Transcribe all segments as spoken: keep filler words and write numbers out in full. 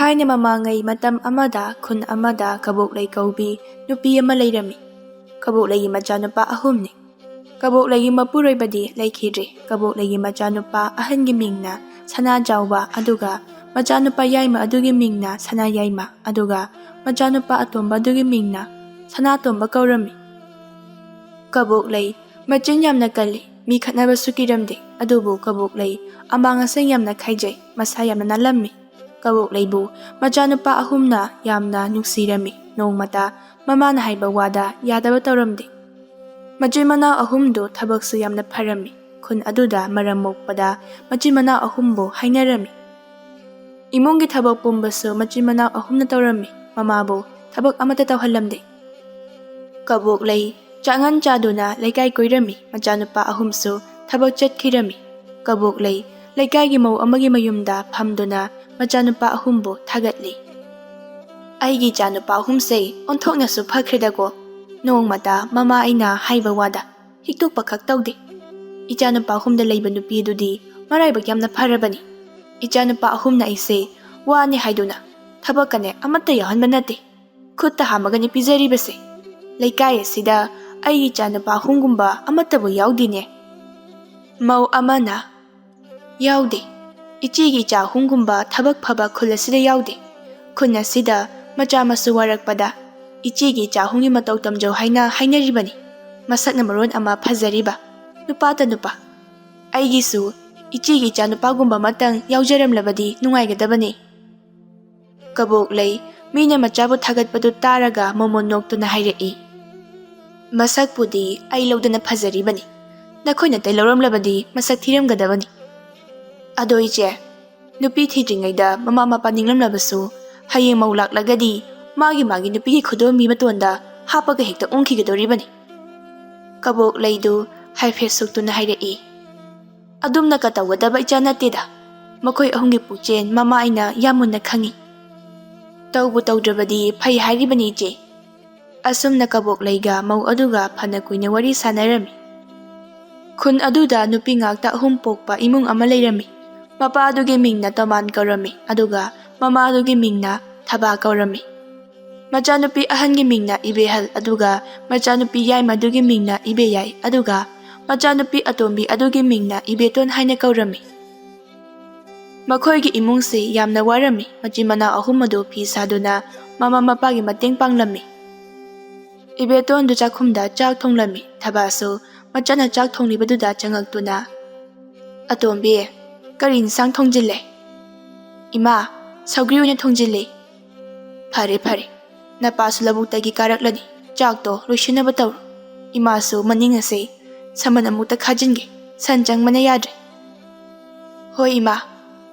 ꯊꯥꯏꯅ ꯃꯃꯥꯡꯉꯩ ꯃꯇꯝ ꯑꯃꯗ ꯈꯨꯟ ꯑꯃꯗ ꯀꯕꯣꯛꯂꯩ ꯀꯧꯕꯤ ꯅꯨꯄꯤ ꯑꯃ ꯂꯩꯔꯝꯃꯤ꯫ ꯀꯕꯣꯛꯂꯩꯒꯤ ꯃꯆꯥꯅꯨꯄꯥ ꯑꯍꯨꯝꯅꯤ꯫ ꯀꯕꯣꯛꯂꯩꯒꯤ ꯃꯄꯨꯔꯣꯏꯕꯗꯤ ꯂꯩꯈꯤꯗ꯭ꯔꯦ꯫ ꯀꯕꯣꯛꯂꯩꯒꯤ ꯃꯆꯥꯅꯨꯄꯥ ꯑꯍꯟꯒꯤ ꯃꯤꯡꯅ ꯁꯅꯥꯖꯥꯎꯕ, ꯑꯗꯨꯒ ꯃꯆꯥꯅꯨꯄꯥ ꯌꯥꯏꯃ ꯑꯗꯨꯒꯤ ꯃꯤꯡꯅ ꯁꯅꯥꯌꯥꯏꯃ, ꯑꯗꯨꯒ ꯃꯆꯥꯅꯨꯄꯥ ꯑꯇꯣꯝꯕ ꯑꯗꯨꯒꯤ ꯃꯤꯡꯅ ꯁꯅꯥꯇꯣꯝꯕ ꯀꯧꯔꯝꯃꯤ꯫ ꯀꯕꯣꯛꯂꯩ ꯃꯆꯤꯟ ꯌꯥꯝꯅ ꯀꯜꯂꯤ, ꯃꯤ ꯈꯠꯅꯕꯁꯨ ꯀꯤꯔꯝꯗꯦ꯫ ꯑꯗꯨꯕꯨ ꯀꯕꯣꯛꯂꯩ ꯑꯃꯥꯡ ꯑꯁꯦꯡ ꯌꯥꯝꯅ ꯈꯥꯏꯖꯩ, ꯃꯁꯥ ꯌꯥꯝꯅ ꯅꯥꯜꯂꯝꯃꯤ꯫ ꯀꯕꯣꯛꯂꯩꯕꯨ ꯃꯆꯥꯅꯨꯄꯥ ꯑꯍꯨꯝꯅ ꯌꯥꯝꯅ ꯅꯨꯡꯁꯤꯔꯝꯃꯤ꯫ ꯅꯣꯡꯃꯇ ꯃꯃꯥꯅ ꯍꯥꯏꯕ ꯋꯥꯗ ꯌꯥꯗꯕ ꯇꯧꯔꯝꯗꯦ꯫ ꯃꯆꯤꯟ ꯃꯅꯥꯎ ꯑꯍꯨꯝꯗꯨ ꯊꯕꯛꯁꯨ ꯌꯥꯝꯅ ꯐꯔꯝꯃꯤ꯫ ꯈꯨꯟ ꯑꯗꯨꯗ ꯃꯔꯝ ꯃꯣꯛꯄꯗ ꯃꯆꯤꯟ ꯃꯅꯥꯎ ꯑꯍꯨꯝꯕꯨ ꯍꯥꯏꯅꯔꯝꯃꯤ꯫ ꯏꯃꯨꯡꯒꯤ ꯊꯕꯛ ꯄꯨꯝꯕꯁꯨ ꯃꯆꯤꯟ ꯃꯅꯥꯎ ꯑꯍꯨꯝꯅ ꯇꯧꯔꯝꯃꯤ꯫ ꯃꯃꯥꯕꯨ ꯊꯕꯛ ꯑꯃꯠꯇ ꯇꯧꯍꯜꯂꯝꯗꯦ꯫ ꯀꯕꯣꯛꯂꯩ ꯆꯥꯉꯟ ꯆꯥꯗꯨꯅ ꯂꯩꯀꯥꯏ ꯀꯣꯏꯔꯝꯃꯤ꯫ ꯃꯆꯥꯅꯨꯄꯥ ꯑꯍꯨꯝꯁꯨ ꯊꯕꯛ ꯆꯠꯈꯤꯔꯝꯃꯤ꯫ ꯀꯕꯣꯛꯂꯩ ꯂꯩꯀꯥꯏꯒꯤ ꯃꯧ ꯑꯃꯒꯤ ꯃꯌꯨꯝꯗ ꯐꯝꯗꯨꯅ ꯃꯆꯥꯅꯨꯄꯥ ꯑꯍꯨꯝꯕꯨ ꯊꯥꯒꯠꯂꯤ꯫ "ꯑꯩꯒꯤ ꯏꯆꯥꯅꯨꯄꯥ ꯑꯍꯨꯝꯁꯦ ꯑꯣꯟꯊꯣꯛꯅꯁꯨ ꯐꯈ꯭ꯔꯦꯗꯀꯣ꯫ ꯅꯣꯡꯃꯇ ꯃꯃꯥ ꯑꯩꯅ ꯍꯥꯏꯕ ꯋꯥꯗ ꯍꯤꯛꯇꯣꯛꯄ ꯈꯛ ꯇꯧꯗꯦ꯫ ꯏꯆꯥꯅꯨꯄꯥ ꯑꯍꯨꯝꯗ ꯂꯩꯕ ꯅꯨꯄꯤ ꯑꯗꯨꯗꯤ ꯃꯔꯥꯏꯕꯛ ꯌꯥꯝꯅ ꯐꯔꯕꯅꯤ꯫ ꯏꯆꯥꯅꯨꯄꯥ ꯑꯍꯨꯝꯅ ꯑꯩꯁꯦ ꯋꯥꯅꯤ ꯍꯥꯏꯗꯨꯅ ꯊꯕꯛꯀꯅꯦ ꯑꯃꯠꯇ ꯌꯥꯎꯍꯟꯕ ꯅꯠꯇꯦ꯫ ꯈꯨꯠꯇ ꯍꯥꯝꯃꯒꯅꯤ ꯄꯤꯖꯔꯤꯕꯁꯦ꯫ ꯂꯩꯀꯥꯏ ꯑꯁꯤꯗ ꯑꯩꯒꯤ ꯏꯆꯥꯅꯨꯄꯥ ꯑꯍꯨꯝꯒꯨꯝꯕ ꯑꯃꯠꯇꯕꯨ ꯌꯥꯎꯗꯦꯅꯦ꯫" ꯃꯧ ꯑꯃꯅ, "ꯌꯥꯎꯗꯦ꯫ ꯏꯆꯦꯒꯤ ꯏꯆꯥ ꯑꯍꯨꯝꯒꯨꯝꯕ ꯊꯕꯛ ꯐꯕ ꯈꯨꯜ ꯑꯁꯤꯗ ꯌꯥꯎꯗꯦ꯫ ꯈꯨꯟ ꯑꯁꯤꯗ ꯃꯆꯥ ꯃꯁꯨ ꯋꯥꯔꯛꯄꯗ ꯏꯆꯦꯒꯤ ꯏꯆꯥ ꯑꯍꯨꯝꯒꯤ ꯃꯇꯧ ꯇꯝꯖꯧ ꯍꯥꯏꯅ ꯍꯥꯏꯅꯔꯤꯕꯅꯤ꯫ ꯃꯁꯛꯅ ꯃꯔꯣꯟ ꯑꯃ ꯐꯖꯔꯤꯕ, ꯅꯨꯄꯥꯇ ꯅꯨꯄꯥ꯫ ꯑꯩꯒꯤꯁꯨ ꯏꯆꯦꯒꯤ ꯏꯆꯥ ꯅꯨꯄꯥꯒꯨꯝꯕ ꯑꯃꯇꯪ ꯌꯥꯎꯖꯔꯝꯂꯕꯗꯤ ꯅꯨꯡꯉꯥꯏꯒꯗꯕꯅꯤ꯫" ꯀꯕꯣꯛꯂꯩ ꯃꯤꯅ ꯃꯆꯥꯕꯨ ꯊꯥꯒꯠꯄꯗꯨ ꯇꯥꯔꯒ ꯃꯣꯃꯣꯟ ꯅꯣꯛꯇꯨꯅ ꯍꯥꯏꯔꯛꯏ, "ꯃꯁꯛꯄꯨꯗꯤ ꯑꯩ ꯂꯧꯗꯅ ꯐꯖꯔꯤꯕꯅꯤ꯫ ꯅꯈꯣꯏꯅ ꯑꯇꯩ ꯂꯧꯔꯝꯂꯕꯗꯤ ꯃꯁꯛ ꯊꯤꯔꯝꯒꯗꯕꯅꯤ꯫ ꯑꯗꯣ ꯏꯆꯦ, ꯅꯨꯄꯤ ꯊꯤꯗ꯭ꯔꯤꯉꯩꯗ ꯃꯃꯥ ꯃꯄꯥ ꯅꯤꯡꯂꯝꯂꯕꯁꯨ ꯍꯌꯦꯡ ꯃꯧ ꯂꯥꯛꯂꯒꯗꯤ ꯃꯥꯒꯤ ꯃꯥꯒꯤ ꯅꯨꯄꯤꯒꯤ ꯈꯨꯗꯣꯝꯕꯤ ꯃꯇꯣꯟꯗ ꯍꯥꯞꯄꯒ ꯍꯦꯛꯇ ꯑꯣꯟꯈꯤꯒꯗꯧꯔꯤꯕꯅꯤ꯫" ꯀꯕꯣꯛꯂꯩꯗꯨ ꯍꯥꯏꯐꯦꯠ ꯁꯨꯛꯇꯨꯅ ꯍꯥꯏꯔꯛꯏ, "ꯑꯗꯨꯝꯅ ꯀꯇꯧꯒꯗꯕ ꯏꯆꯥ ꯅꯠꯇꯦꯗ꯫ ꯃꯈꯣꯏ ꯑꯍꯨꯝꯒꯤ ꯄꯨꯛꯆꯦꯜ ꯃꯃꯥ ꯑꯩꯅ ꯌꯥꯝ ꯃꯨꯟꯅ ꯈꯪꯏ꯫ ꯇꯧꯕꯨ ꯇꯧꯗ꯭ꯔꯕꯗꯤ ꯐꯩ ꯍꯥꯏꯔꯤꯕꯅꯤ ꯏꯆꯦ꯫" ꯑꯁꯨꯝꯅ ꯀꯕꯣꯛꯂꯩꯒ ꯃꯧ ꯑꯗꯨꯒ ꯐꯅ ꯀꯨꯏꯅ ꯋꯥꯔꯤ ꯁꯥꯟꯅꯔꯝꯃꯤ꯫ ꯈꯨꯟ ꯑꯗꯨꯗ ꯅꯨꯄꯤ ꯉꯥꯛꯇ ꯑꯍꯨꯝ ꯄꯣꯛꯄ ꯏꯃꯨꯡ ꯑꯃ ꯂꯩꯔꯝꯃꯤ꯫ ꯃꯄꯥ ꯑꯗꯨꯒꯤ ꯃꯤꯡꯅ ꯇꯣꯃꯥꯟ ꯀꯧꯔꯝꯃꯤ, ꯑꯗꯨꯒ ꯃꯃꯥꯗꯨꯒꯤ ꯃꯤꯡꯅ ꯊꯕꯥ ꯀꯧꯔꯝꯃꯤ꯫ ꯃꯆꯥꯅꯨꯄꯤ ꯑꯍꯟꯒꯤ ꯃꯤꯡꯅ ꯏꯕꯦꯍꯜ, ꯑꯗꯨꯒ ꯃꯆꯥꯅꯨꯄꯤ ꯌꯥꯏꯃꯗꯨꯒꯤ ꯃꯤꯡꯅ ꯏꯕꯦꯌꯥꯏ, ꯑꯗꯨꯒ ꯃꯆꯥꯅꯨꯄꯤ ꯑꯇꯣꯝꯕꯤ ꯑꯗꯨꯒꯤ ꯃꯤꯡꯅ ꯏꯕꯦꯇꯣꯟ ꯍꯥꯏꯅ ꯀꯧꯔꯝꯃꯤ꯫ ꯃꯈꯣꯏꯒꯤ ꯏꯃꯨꯡꯁꯤ ꯌꯥꯝꯅ ꯋꯥꯔꯝꯃꯤ꯫ ꯃꯆꯤꯟ ꯃꯅꯥꯎ ꯑꯍꯨꯝ ꯑꯗꯨ ꯐꯤ ꯁꯥꯗꯨꯅ ꯃꯃꯥ ꯃꯄꯥꯒꯤ ꯃꯇꯦꯡ ꯄꯥꯡꯂꯝꯃꯤ꯫ ꯏꯕꯦꯇꯣꯟꯗꯨ ꯆꯥꯛꯈꯨꯝꯗ ꯆꯥꯛ ꯊꯣꯡꯂꯝꯃꯤ꯫ ꯊꯕꯥꯁꯨ ꯃꯆꯥꯅ ꯆꯥꯛ ꯊꯣꯡꯂꯤꯕꯗꯨꯗ ꯆꯪꯉꯛꯇꯨꯅ, "ꯑꯇꯣꯝꯕꯤ, ꯀꯔꯤ ꯏꯟꯁꯥꯡ ꯊꯣꯡꯖꯤꯜꯂꯦ?" "ꯏꯃꯥ, ꯁꯧꯒ꯭ꯔꯤ ꯑꯣꯏꯅ ꯊꯣꯡꯖꯤꯜꯂꯦ꯫" "ꯐꯔꯦ, ꯐꯔꯦ, ꯅꯄꯥꯁꯨ ꯂꯧꯕꯨꯛꯇꯒꯤ ꯀꯥꯔꯛꯂꯅꯤ, ꯆꯥꯛꯇꯣ ꯂꯣꯏꯁꯤꯟꯅꯕ ꯇꯧꯔꯣ꯫ ꯏꯃꯥꯁꯨ ꯃꯅꯤꯡ ꯑꯁꯦ ꯁꯃꯟ ꯑꯃꯨꯛꯇ ꯈꯥꯖꯤꯟꯒꯦ, ꯁꯟ ꯆꯪꯕꯅ ꯌꯥꯗ꯭ꯔꯦ꯫" "ꯍꯣꯏ ꯏꯃꯥ꯫"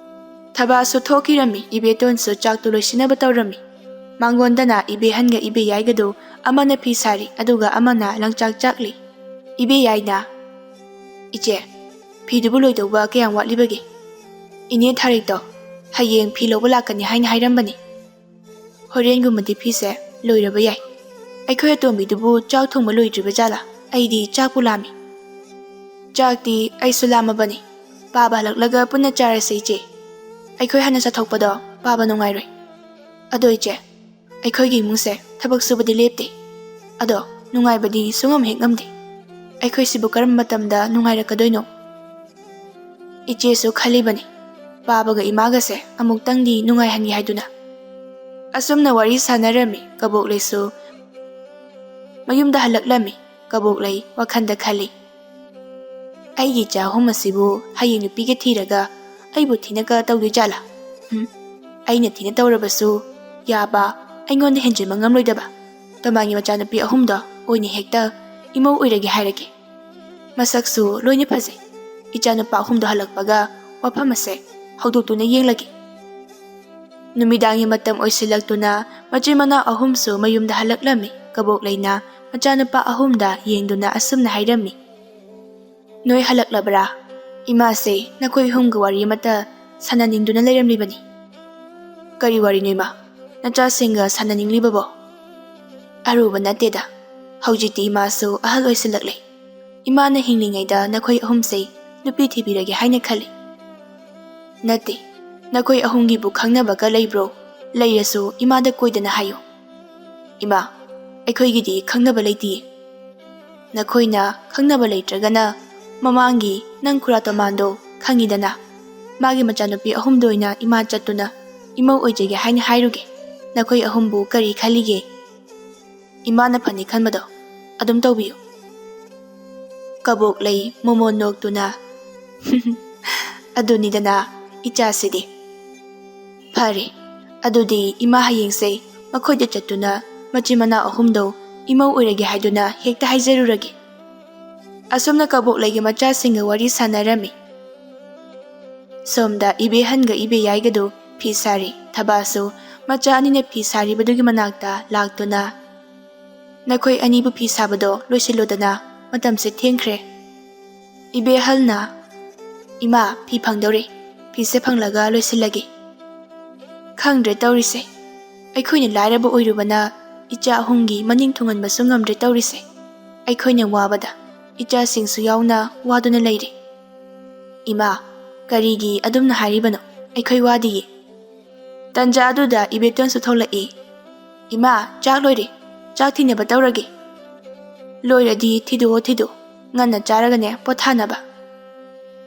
ꯊꯕꯥꯁꯨ ꯊꯣꯛꯈꯤꯔꯝꯃꯤ꯫ ꯏꯕꯦꯇꯣꯟꯁꯨ ꯆꯥꯛꯇꯨ ꯂꯣꯏꯁꯤꯟꯅꯕ ꯇꯧꯔꯝꯃꯤ꯫ ꯃꯥꯡꯒꯣꯟꯗꯅ ꯏꯕꯦꯍꯟꯒ ꯏꯕꯦꯌꯥꯏꯒꯗꯨ ꯑꯃꯅ ꯐꯤ ꯁꯥꯔꯤ, ꯑꯗꯨꯒ ꯑꯃꯅ ꯂꯪꯆꯥꯛ ꯆꯥꯛꯂꯤ꯫ ꯏꯕꯦꯌꯥꯏꯅ, "ꯏꯆꯦ, ꯐꯤꯗꯨꯕꯨ ꯂꯣꯏꯗꯧꯕ ꯀꯌꯥꯝ ꯋꯥꯠꯂꯤꯕꯒꯦ?" "ꯏꯅꯦ ꯊꯥꯔꯤꯛꯇꯣ ꯍꯌꯦꯡ ꯐꯤ ꯂꯧꯕ ꯂꯥꯛꯀꯅꯤ ꯍꯥꯏꯅ ꯍꯥꯏꯔꯝꯕꯅꯤ꯫ ꯍꯣꯔꯦꯟꯒꯨꯝꯕꯗꯤ ꯐꯤꯁꯦ ꯂꯣꯏꯔꯕ ꯌꯥꯏ꯫ ꯑꯩꯈꯣꯏ ꯑꯇꯣꯝꯕꯤꯗꯨꯕꯨ ꯆꯥꯛ ꯊꯣꯡꯕ ꯂꯣꯏꯗ꯭ꯔꯤꯕ ꯖꯥꯠꯂꯥ? ꯑꯩꯗꯤ ꯆꯥꯛꯄꯨ ꯂꯥꯝꯃꯤ꯫" "ꯆꯥꯛꯇꯤ ꯑꯩꯁꯨ ꯂꯥꯝꯃꯕꯅꯤ꯫ ꯄꯥꯕ ꯍꯜꯂꯛꯂꯒ ꯄꯨꯟꯅ ꯆꯥꯔꯁꯦ ꯏꯆꯦ꯫ ꯑꯩꯈꯣꯏ ꯍꯥꯟꯅ ꯆꯥꯊꯣꯛꯄꯗꯣ ꯄꯥꯕ ꯅꯨꯡꯉꯥꯏꯔꯣꯏ꯫ ꯑꯗꯣ ꯏꯆꯦ, ꯑꯩꯈꯣꯏꯒꯤ ꯏꯃꯨꯡꯁꯦ ꯊꯕꯛ ꯁꯨꯕꯗꯤ ꯂꯦꯞꯇꯦ꯫ ꯑꯗꯣ ꯅꯨꯡꯉꯥꯏꯕꯗꯤ ꯁꯨꯡꯉꯝ ꯍꯦꯛ ꯉꯝꯗꯦ꯫ ꯑꯩꯈꯣꯏꯁꯤꯕꯨ ꯀꯔꯝꯕ ꯃꯇꯝꯗ ꯅꯨꯡꯉꯥꯏꯔꯛꯀꯗꯣꯏꯅꯣ?" ꯏꯆꯦꯁꯨ ꯈꯜꯂꯤꯕꯅꯤ, ꯄꯥꯕꯒ ꯏꯃꯥꯒꯁꯦ ꯑꯃꯨꯛꯇꯪꯗꯤ ꯅꯨꯡꯉꯥꯏꯍꯟꯒꯦ ꯍꯥꯏꯗꯨꯅ꯫ ꯑꯁꯨꯝꯅ ꯋꯥꯔꯤ ꯁꯥꯟꯅꯔꯝꯃꯤ꯫ ꯀꯕꯣꯛꯂꯩꯁꯨ ꯃꯌꯨꯝꯗ ꯍꯜꯂꯛꯂꯝꯃꯤ꯫ ꯀꯕꯣꯛꯂꯩ ꯋꯥꯈꯜꯗ ꯈꯜꯂꯤ, "ꯑꯩꯒꯤ ꯏꯆꯥ ꯑꯍꯨꯝ ꯑꯁꯤꯕꯨ ꯍꯌꯦꯡ ꯅꯨꯄꯤꯒ ꯊꯤꯔꯒ ꯑꯩꯕꯨ ꯊꯤꯅꯒ ꯇꯧꯗꯣꯏ ꯖꯥꯠꯂꯥ? ꯎꯝ, ꯑꯩꯅ ꯊꯤꯅ ꯇꯧꯔꯕꯁꯨ ꯌꯥꯕ, ꯑꯩꯉꯣꯟꯗ ꯍꯦꯟꯖꯤꯟꯕ ꯉꯝꯂꯣꯏꯗꯕ꯫ ꯇꯣꯃꯥꯡꯒꯤ ꯃꯆꯥꯅꯨꯄꯤ ꯑꯍꯨꯝꯗꯣ ꯑꯣꯏꯅ ꯍꯦꯛꯇ ꯏꯃꯧ ꯑꯣꯏꯔꯒꯦ ꯍꯥꯏꯔꯒꯦ꯫ ꯃꯁꯛꯁꯨ ꯂꯣꯏꯅ ꯐꯖꯩ꯫ ꯏꯆꯥꯅꯨꯄꯥ ꯑꯍꯨꯝꯗꯣ ꯍꯜꯂꯛꯄꯒ ꯋꯥꯐꯝ ꯑꯁꯦ ꯍꯧꯗꯣꯛꯇꯨꯅ ꯌꯦꯡꯂꯒꯦ꯫" ꯅꯨꯃꯤꯗꯥꯡꯒꯤ ꯃꯇꯝ ꯑꯣꯏꯁꯤꯜꯂꯛꯇꯨꯅ ꯃꯆꯤꯟ ꯃꯅꯥꯎ ꯑꯍꯨꯝꯁꯨ ꯃꯌꯨꯝꯗ ꯍꯜꯂꯛꯂꯝꯃꯤ꯫ ꯀꯕꯣꯛꯂꯩꯅ ꯃꯆꯥꯅꯨꯄꯥ ꯑꯍꯨꯝꯗ ꯌꯦꯡꯗꯨꯅ ꯑꯁꯨꯝꯅ ꯍꯥꯏꯔꯝꯃꯤ, "ꯅꯣꯏ ꯍꯜꯂꯛꯂꯕ꯭ꯔꯥ? ꯏꯃꯥꯁꯦ ꯅꯈꯣꯏ ꯑꯍꯨꯝꯒ ꯋꯥꯔꯤ ꯑꯃꯠꯇ ꯁꯥꯟꯅꯅꯤꯡꯗꯨꯅ ꯂꯩꯔꯝꯂꯤꯕꯅꯤ꯫" "ꯀꯔꯤ ꯋꯥꯔꯤꯅꯣ ꯏꯃꯥ? ꯅꯆꯥꯁꯤꯡꯒ ꯁꯥꯟꯅꯅꯤꯡꯂꯤꯕꯕꯣ?" "ꯑꯔꯨꯕ ꯅꯠꯇꯦꯗ꯫ ꯍꯧꯖꯤꯛꯇꯤ ꯏꯃꯥꯁꯨ ꯑꯍꯜ ꯑꯣꯏꯁꯤꯜꯂꯛꯂꯦ꯫ ꯏꯃꯥꯅ ꯍꯤꯡꯂꯤꯉꯩꯗ ꯅꯈꯣꯏ ꯑꯍꯨꯝꯁꯦ ꯅꯨꯄꯤ ꯊꯤꯕꯤꯔꯒꯦ ꯍꯥꯏꯅ ꯈꯜꯂꯤ꯫" "ꯅꯠꯇꯦ, ꯅꯈꯣꯏ ꯑꯍꯨꯝꯒꯤꯕꯨ ꯈꯪꯅꯕꯒ ꯂꯩꯕ꯭ꯔꯣ? ꯂꯩꯔꯁꯨ ꯏꯃꯥꯗ ꯀꯣꯏꯗꯅ ꯍꯥꯏꯌꯨ꯫ ꯏꯃꯥ, ꯑꯩꯈꯣꯏꯒꯤꯗꯤ ꯈꯪꯅꯕ ꯂꯩꯇꯤꯌꯦ꯫ ꯅꯈꯣꯏꯅ ꯈꯪꯅꯕ ꯂꯩꯇ꯭ꯔꯒꯅ ꯃꯃꯥꯡꯒꯤ ꯅꯪ ꯈꯨꯔꯥ ꯇꯣꯃꯥꯟꯗꯣ ꯈꯪꯉꯤꯗꯅ? ꯃꯥꯒꯤ ꯃꯆꯥꯅꯨꯄꯤ ꯑꯍꯨꯝꯗꯣ ꯑꯣꯏꯅ ꯏꯃꯥ ꯆꯠꯇꯨꯅ ꯏꯃꯧ ꯑꯣꯏꯖꯒꯦ ꯍꯥꯏꯅ ꯍꯥꯏꯔꯨꯒꯦ꯫ ꯅꯈꯣꯏ ꯑꯍꯨꯝꯕꯨ ꯀꯔꯤ ꯈꯜꯂꯤꯒꯦ? ꯏꯃꯥꯅ ꯐꯅꯤ ꯈꯟꯕꯗꯣ ꯑꯗꯨꯝ ꯇꯧꯕꯤꯌꯨ꯫ ꯀꯕꯣꯛꯂꯩ ꯃꯣꯃꯣꯟ ꯅꯣꯛꯇꯨꯅ, "ꯑꯗꯨꯅꯤꯗꯅ ꯏꯆꯥꯁꯤꯗꯤ꯫ ꯐꯔꯦ, ꯑꯗꯨꯗꯤ ꯏꯃꯥ ꯍꯌꯦꯡꯁꯦ ꯃꯈꯣꯏꯗ ꯆꯠꯇꯨꯅ ꯃꯆꯤꯟ ꯃꯅꯥꯎ ꯑꯍꯨꯝꯗꯣ ꯏꯃꯧ ꯑꯣꯏꯔꯒꯦ ꯍꯥꯏꯗꯨꯅ ꯍꯦꯛꯇ ꯍꯥꯏꯖꯔꯨꯔꯒꯦ꯫" ꯑꯁꯨꯝꯅ ꯀꯕꯣꯛꯂꯩꯒ ꯃꯆꯥꯁꯤꯡꯒ ꯋꯥꯔꯤ ꯁꯥꯟꯅꯔꯝꯃꯤ꯫ ꯁꯣꯝꯗ ꯏꯕꯦꯍꯟꯒ ꯏꯕꯦꯌꯥꯏꯒꯗꯨ ꯐꯤ ꯁꯥꯔꯤ꯫ ꯊꯕꯥꯁꯨ ꯃꯆꯥ ꯑꯅꯤꯅ ꯐꯤ ꯁꯥꯔꯤꯕꯗꯨꯒꯤ ꯃꯅꯥꯛꯇ ꯂꯥꯛꯇꯨꯅ, "ꯅꯈꯣꯏ ꯑꯅꯤꯕꯨ ꯐꯤ ꯁꯥꯕꯗꯣ ꯂꯣꯏꯁꯤꯜꯂꯨꯗꯅ, ꯃꯇꯝꯁꯦ ꯊꯦꯡꯈ꯭ꯔꯦ꯫" ꯏꯕꯦꯍꯜꯅ, "ꯏꯃꯥ, ꯐꯤ ꯐꯪꯗꯧꯔꯦ, ꯐꯤꯁꯦ ꯐꯪꯂꯒ ꯂꯣꯏꯁꯤꯜꯂꯒꯦ꯫" ꯈꯪꯗ꯭ꯔꯦ ꯇꯧꯔꯤꯁꯦ, ꯑꯩꯈꯣꯏꯅ ꯂꯥꯏꯔꯕ ꯑꯣꯏꯔꯨꯕꯅ ꯏꯆꯥ ꯑꯍꯨꯝꯒꯤ ꯃꯅꯤꯡ ꯊꯨꯡꯍꯟꯕꯁꯨ ꯉꯝꯗ꯭ꯔꯦ ꯇꯧꯔꯤꯁꯦ꯫ ꯑꯩꯈꯣꯏꯅ ꯋꯥꯕꯗ ꯏꯆꯥꯁꯤꯡꯁꯨ ꯌꯥꯎꯅ ꯋꯥꯗꯨꯅ ꯂꯩꯔꯦ꯫ ꯏꯃꯥ, ꯀꯔꯤꯒꯤ ꯑꯗꯨꯝꯅ ꯍꯥꯏꯔꯤꯕꯅꯣ? ꯑꯩꯈꯣꯏ ꯋꯥꯗꯤꯌꯦ꯫ ꯇꯟꯖꯥ ꯑꯗꯨꯗ ꯏꯕꯦꯇꯣꯟꯁꯨ ꯊꯣꯛꯂꯛꯏ꯫ "ꯏꯃꯥ, ꯆꯥꯛ ꯂꯣꯏꯔꯦ, ꯆꯥꯛ ꯊꯤꯅꯕ ꯇꯧꯔꯒꯦ꯫" "ꯂꯣꯏꯔꯗꯤ ꯊꯤꯗꯣꯛꯑꯣ, ꯊꯤꯗꯣꯛꯑꯣ, ꯉꯟꯅ ꯆꯥꯔꯒꯅꯦ ꯄꯣꯊꯥꯅꯕ꯫"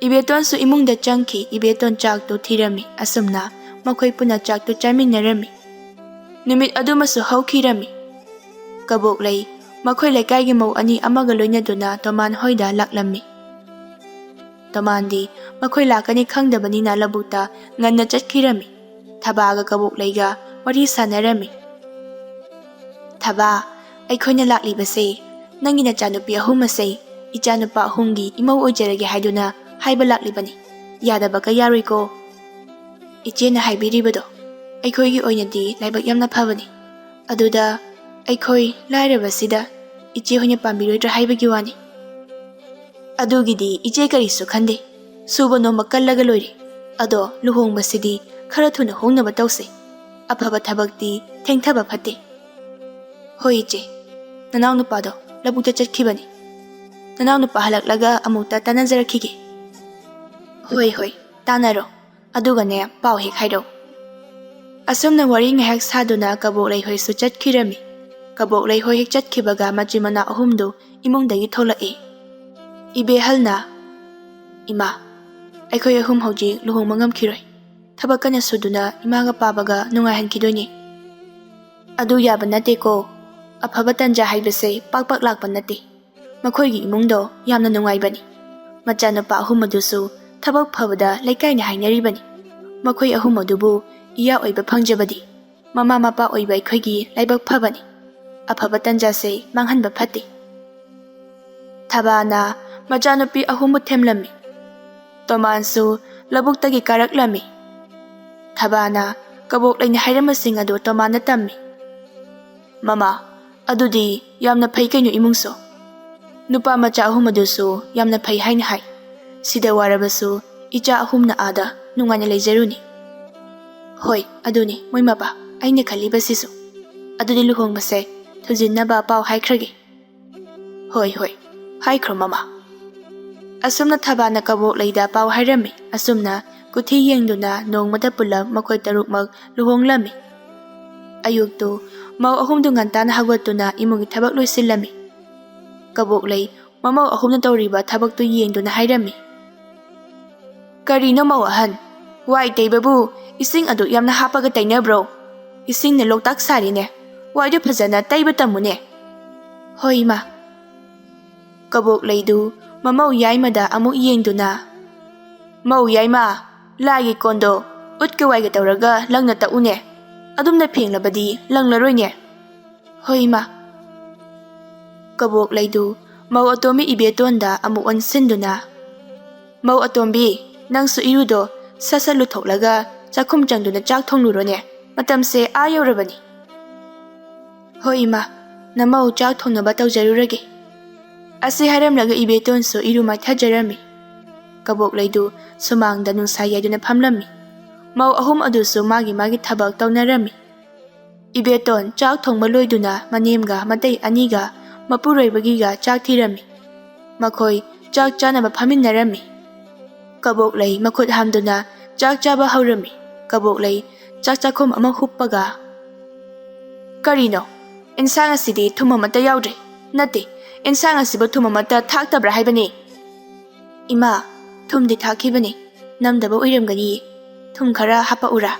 ꯏꯕꯦꯇꯣꯟꯁꯨ ꯏꯃꯨꯡꯗ ꯆꯪꯈꯤ꯫ ꯏꯕꯦꯇꯣꯟ ꯆꯥꯛꯇꯨ ꯊꯤꯔꯝꯃꯤ꯫ ꯑꯁꯨꯝꯅ ꯃꯈꯣꯏ ꯄꯨꯟꯅ ꯆꯥꯛꯇꯨ ꯆꯥꯃꯤꯟꯅꯔꯝꯃꯤ꯫ ꯅꯨꯃꯤꯠ ꯑꯗꯨꯃꯁꯨ ꯍꯧꯈꯤꯔꯝꯃꯤ꯫ ꯀꯕꯣꯛꯂꯩ ꯃꯈꯣꯏ ꯂꯩꯀꯥꯏꯒꯤ ꯃꯧ ꯑꯅꯤ ꯑꯃꯒ ꯂꯣꯏꯅꯗꯨꯅ ꯇꯣꯃꯥꯟ ꯍꯣꯏꯗ ꯂꯥꯛꯂꯝꯃꯤ꯫ ꯇꯣꯃꯥꯟꯗꯤ ꯃꯈꯣꯏ ꯂꯥꯛꯀꯅꯤ ꯈꯪꯗꯕꯅꯤꯅ ꯂꯧꯕꯨꯛꯇ ꯉꯟꯅ ꯆꯠꯈꯤꯔꯝꯃꯤ꯫ ꯊꯕꯥꯒ ꯀꯕꯣꯛꯂꯩꯒ ꯋꯥꯔꯤ ꯁꯥꯟꯅꯔꯝꯃꯤ꯫ "ꯊꯕꯥ, ꯑꯩꯈꯣꯏꯅ ꯂꯥꯛꯂꯤꯕꯁꯦ ꯅꯪꯒꯤ ꯅꯆꯥꯅꯨꯄꯤ ꯑꯍꯨꯝ ꯑꯁꯦ ꯏꯆꯥꯅꯨꯄꯥ ꯑꯍꯨꯝꯒꯤ ꯏꯃꯧ ꯑꯣꯏꯖꯔꯒꯦ ꯍꯥꯏꯗꯨꯅ ꯍꯥꯏꯕ ꯂꯥꯛꯂꯤꯕꯅꯤ꯫ ꯌꯥꯗꯕꯒ ꯌꯥꯔꯣꯏꯀꯣ꯫" "ꯏꯆꯦꯅ ꯍꯥꯏꯕꯤꯔꯤꯕꯗꯣ ꯑꯩꯈꯣꯏꯒꯤ ꯑꯣꯏꯅꯗꯤ ꯂꯥꯏꯕꯛ ꯌꯥꯝꯅ ꯐꯕꯅꯤ꯫ ꯑꯗꯨꯗ ꯑꯩꯈꯣꯏ ꯂꯥꯏꯔꯕꯁꯤꯗ ꯏꯆꯦ ꯍꯣꯏꯅ ꯄꯥꯝꯕꯤꯔꯣꯏꯗ꯭ꯔꯥ ꯍꯥꯏꯕꯒꯤ ꯋꯥꯅꯤ꯫" "ꯑꯗꯨꯒꯤꯗꯤ ꯏꯆꯦ ꯀꯔꯤꯁꯨ ꯈꯟꯗꯦ꯫ ꯁꯨꯕ ꯅꯣꯝꯕ ꯀꯜꯂꯒ ꯂꯣꯏꯔꯦ꯫ ꯑꯗꯣ ꯂꯨꯍꯣꯡꯕꯁꯤꯗꯤ ꯈꯔ ꯊꯨꯅ ꯍꯣꯡꯅꯕ ꯇꯧꯁꯦ꯫ ꯑꯐꯕ ꯊꯕꯛꯇꯤ ꯊꯦꯡꯊꯕ ꯐꯠꯇꯦ꯫" "ꯍꯣꯏ ꯏꯆꯦ, ꯅꯅꯥꯎ ꯅꯨꯄꯥꯗꯣ ꯂꯧꯕꯨꯛꯇ ꯆꯠꯈꯤꯕꯅꯤ꯫ ꯅꯅꯥꯎ ꯅꯨꯄꯥ ꯍꯜꯂꯛꯂꯒ ꯑꯃꯨꯛꯇ ꯇꯥꯟꯅꯖꯔꯛꯈꯤꯒꯦ꯫" "ꯍꯣꯏ, ꯍꯣꯏ, ꯇꯥꯟꯅꯔꯣ꯫ ꯑꯗꯨꯒꯅꯦ, ꯄꯥꯎ ꯍꯦꯛ ꯍꯥꯏꯔꯛꯎ꯫ ꯑꯁꯨꯝꯅ ꯋꯥꯔꯤ ꯉꯥꯏꯍꯥꯛ ꯁꯥꯗꯨꯅ ꯀꯕꯣꯛꯂꯩ ꯍꯣꯏꯁꯨ ꯆꯠꯈꯤꯔꯝꯃꯤ꯫ ꯀꯕꯣꯛꯂꯩ ꯍꯣꯏ ꯍꯦꯛ ꯆꯠꯈꯤꯕꯒ ꯃꯆꯤꯟ ꯃꯅꯥꯎ ꯑꯍꯨꯝꯗꯨ ꯏꯃꯨꯡꯗꯒꯤ ꯊꯣꯛꯂꯛꯏ꯫ ꯏꯕꯦꯍꯜꯅ, "ꯏꯃꯥ, ꯑꯩꯈꯣꯏ ꯑꯍꯨꯝ ꯍꯧꯖꯤꯛ ꯂꯨꯍꯣꯡꯕ ꯉꯝꯈꯤꯔꯣꯏ꯫ ꯊꯕꯛ ꯀꯟꯅ ꯁꯨꯗꯨꯅ ꯏꯃꯥꯒ ꯄꯥꯕꯒ ꯅꯨꯡꯉꯥꯏꯍꯟꯈꯤꯗꯣꯏꯅꯤ꯫ ꯑꯗꯨ ꯌꯥꯕ ꯅꯠꯇꯦꯀꯣ꯫ ꯑꯐꯕ ꯇꯟꯖꯥ ꯍꯥꯏꯕꯁꯦ ꯄꯥꯛ ꯄꯥꯛ ꯂꯥꯛꯄ ꯅꯠꯇꯦ꯫ ꯃꯈꯣꯏꯒꯤ ꯏꯃꯨꯡꯗꯣ ꯌꯥꯝꯅ ꯅꯨꯡꯉꯥꯏꯕꯅꯤ꯫ ꯃꯆꯥꯅꯨꯄꯥ ꯑꯍꯨꯝ ꯑꯗꯨꯁꯨ ꯊꯕꯛ ꯐꯕꯗ ꯂꯩꯀꯥꯏꯅ ꯍꯥꯏꯅꯔꯤꯕꯅꯤ꯫ ꯃꯈꯣꯏ ꯑꯍꯨꯝ ꯑꯗꯨꯕꯨ ꯏꯌꯥ ꯑꯣꯏꯕ ꯐꯪꯖꯕꯗꯤ ꯃꯃꯥ ꯃꯄꯥ ꯑꯣꯏꯕ ꯑꯩꯈꯣꯏꯒꯤ ꯂꯥꯏꯕꯛ ꯐꯕꯅꯤ꯫ ꯑꯐꯕ ꯇꯟꯖꯥꯁꯦ ꯃꯥꯡꯍꯟꯕ ꯐꯠꯇꯦ꯫" ꯊꯕꯥꯅ ꯃꯆꯥꯅꯨꯄꯤ ꯑꯍꯨꯝꯕꯨ ꯊꯦꯝꯂꯝꯃꯤ꯫ ꯇꯣꯃꯥꯟꯁꯨ ꯂꯧꯕꯨꯛꯇꯒꯤ ꯀꯥꯔꯛꯂꯝꯃꯤ꯫ ꯊꯕꯥꯅ ꯀꯕꯣꯛꯂꯩꯅ ꯍꯥꯏꯔꯝꯕꯁꯤꯡ ꯑꯗꯨ ꯇꯣꯃꯥꯟꯗ ꯇꯝꯃꯤ꯫ "ꯃꯃꯥ, ꯑꯗꯨꯗꯤ ꯌꯥꯝꯅ ꯐꯩ ꯀꯩꯅꯣ ꯏꯃꯨꯡꯁꯨ꯫ ꯅꯨꯄꯥ ꯃꯆꯥ ꯑꯍꯨꯝ ꯑꯗꯨꯁꯨ ꯌꯥꯝꯅ ꯐꯩ ꯍꯥꯏꯅ ꯍꯥꯏ꯫ ꯁꯤꯗ ꯋꯥꯔꯕꯁꯨ ꯏꯆꯥ ꯑꯍꯨꯝꯅ ꯑꯥꯗ ꯅꯨꯡꯉꯥꯏꯅ ꯂꯩꯖꯔꯨꯅꯤ꯫" "ꯍꯣꯏ, ꯑꯗꯨꯅꯤ ꯃꯣꯏ ꯃꯄꯥ, ꯑꯩꯅ ꯈꯜꯂꯤꯕꯁꯤꯁꯨ꯫ ꯑꯗꯨꯗꯤ ꯂꯨꯍꯣꯡꯕꯁꯦ ꯊꯨꯖꯤꯟꯅꯕ ꯄꯥꯎ ꯍꯥꯏꯈ꯭ꯔꯒꯦ꯫" "ꯍꯣꯏ, ꯍꯣꯏ, ꯍꯥꯏꯈ꯭ꯔꯣ ꯃꯃꯥ꯫" ꯑꯁꯨꯝꯅ ꯊꯕꯥꯅ ꯀꯕꯣꯛꯂꯩꯗ ꯄꯥꯎ ꯍꯥꯏꯔꯝꯃꯤ꯫ ꯑꯁꯨꯝꯅ ꯀꯨꯊꯤ ꯌꯦꯡꯗꯨꯅ ꯅꯣꯡꯃꯗ ꯄꯨꯂꯞ ꯃꯈꯣꯏ ꯇꯔꯨꯛꯃꯛ ꯂꯨꯍꯣꯡꯂꯝꯃꯤ꯫ ꯑꯌꯨꯛꯇꯨ ꯃꯧ ꯑꯍꯨꯝꯗꯨ ꯉꯟꯇꯥꯅ ꯍꯧꯒꯠꯇꯨꯅ ꯏꯃꯨꯡꯒꯤ ꯊꯕꯛ ꯂꯣꯏꯁꯤꯜꯂꯝꯃꯤ꯫ ꯀꯕꯣꯛꯂꯩ ꯃꯃꯧ ꯑꯍꯨꯝꯅ ꯇꯧꯔꯤꯕ ꯊꯕꯛꯇꯨ ꯌꯦꯡꯗꯨꯅ ꯍꯥꯏꯔꯝꯃꯤ, "ꯀꯔꯤꯅꯣ ꯃꯧ ꯑꯍꯟ? ꯋꯥꯏ ꯇꯩꯕꯕꯨ ꯏꯁꯤꯡ ꯑꯗꯨ ꯌꯥꯝꯅ ꯍꯥꯞꯄꯒ ꯇꯩꯅꯕ꯭ꯔꯣ? ꯏꯁꯤꯡꯅ ꯂꯣꯛꯇꯥꯛ ꯁꯥꯔꯤꯅꯦ꯫ ꯋꯥꯏꯗꯨ ꯐꯖꯅ ꯇꯩꯕ ꯇꯝꯃꯨꯅꯦ꯫" "ꯍꯣꯏ, ꯏꯃꯥ꯫" ꯀꯕꯣꯛꯂꯩꯗꯨ ꯃꯃꯧ ꯌꯥꯏꯃꯗ ꯑꯃꯨꯛ ꯌꯦꯡꯗꯨꯅ, "ꯃꯧ ꯌꯥꯏꯃ, ꯂꯥꯏꯒꯤ ꯀꯣꯟꯗꯣ ꯎꯠꯀ ꯋꯥꯏꯒ ꯇꯧꯔꯒ ꯂꯪꯅ ꯇꯛꯎꯅꯦ꯫ ꯑꯗꯨꯝꯅ ꯐꯦꯡꯂꯕꯗꯤ ꯂꯪꯂꯔꯣꯏꯅꯦ꯫" "ꯍꯣꯏ, ꯏꯃꯥ꯫" ꯀꯕꯣꯛꯂꯩꯗꯨ ꯃꯧ ꯑꯇꯣꯝꯕꯤ ꯏꯕꯦꯇꯣꯟꯗ ꯑꯃꯨꯛ ꯑꯣꯟꯁꯤꯟꯗꯨꯅ, "ꯃꯧ ꯑꯇꯣꯝꯕꯤ, ꯅꯪꯁꯨ ꯏꯔꯨꯗꯣ ꯁꯠ ꯁꯠ ꯂꯨꯊꯣꯛꯂꯒ ꯆꯥꯛꯈꯨꯝ ꯆꯪꯗꯨꯅ ꯆꯥꯛ ꯊꯣꯡꯂꯨꯔꯣꯅꯦ꯫ ꯃꯇꯝꯁꯦ ꯑꯥ ꯌꯧꯔꯕꯅꯤ꯫" "ꯍꯣꯏ ꯏꯃꯥ, ꯅꯃꯧ ꯆꯥꯛ ꯊꯣꯡꯅꯕ ꯇꯧꯖꯔꯨꯔꯒꯦ꯫" ꯑꯁꯤ ꯍꯥꯏꯔꯝꯂꯒ ꯏꯕꯦꯇꯣꯟꯁꯨ ꯏꯔꯨ ꯃꯥꯏꯊꯖꯔꯝꯃꯤ꯫ ꯀꯕꯣꯛꯂꯩꯗꯨ ꯁꯨꯃꯥꯡꯗ ꯅꯨꯡꯁꯥ ꯌꯥꯏꯗꯨꯅ ꯐꯝꯂꯝꯃꯤ꯫ ꯃꯧ ꯑꯍꯨꯝ ꯑꯗꯨꯁꯨ ꯃꯥꯒꯤ ꯃꯥꯒꯤ ꯊꯕꯛ ꯇꯧꯅꯔꯝꯃꯤ꯫ "ꯏꯕꯦꯇꯣꯟ, ꯆꯥꯛ ꯊꯣꯡꯕ ꯂꯣꯏꯗꯨꯅ ꯃꯅꯦꯝꯒ ꯃꯇꯩ ꯑꯅꯤꯒ ꯃꯄꯨꯔꯣꯏꯕꯒꯤꯒ ꯆꯥꯛ ꯊꯤꯔꯝꯃꯤ꯫ ꯃꯈꯣꯏ ꯆꯥꯛ ꯆꯥꯅꯕ ꯐꯝꯃꯤꯟꯅꯔꯝꯃꯤ꯫" ꯀꯕꯣꯛꯂꯩ ꯃꯈꯨꯠ ꯍꯥꯝꯗꯨꯅ ꯆꯥꯛ ꯆꯥꯕ ꯍꯧꯔꯝꯃꯤ꯫ ꯀꯕꯣꯛꯂꯩ ꯆꯥꯛ ꯆꯥꯛꯈꯨꯝ ꯑꯃ ꯍꯨꯞꯄꯒ, "ꯀꯔꯤꯅꯣ? ꯏꯟꯁꯥꯡ ꯑꯁꯤꯗꯤ ꯊꯨꯝ ꯑꯃꯠꯇ ꯌꯥꯎꯗ꯭ꯔꯦ꯫ ꯅꯠꯇꯦ, ꯏꯟꯁꯥꯡ ꯑꯁꯤꯕꯨ ꯊꯨꯝ ꯑꯃꯠꯇ ꯊꯥꯛꯇꯕ꯭ꯔꯥ ꯍꯥꯏꯕꯅꯤ?" "ꯏꯃꯥ, ꯊꯨꯝꯗꯤ ꯊꯥꯛꯈꯤꯕꯅꯤ, ꯅꯝꯗꯕ ꯑꯣꯏꯔꯝꯒꯅꯤꯌꯦ꯫ ꯊꯨꯝ ꯈꯔ ꯍꯥꯞꯄꯛꯎꯔꯥ?"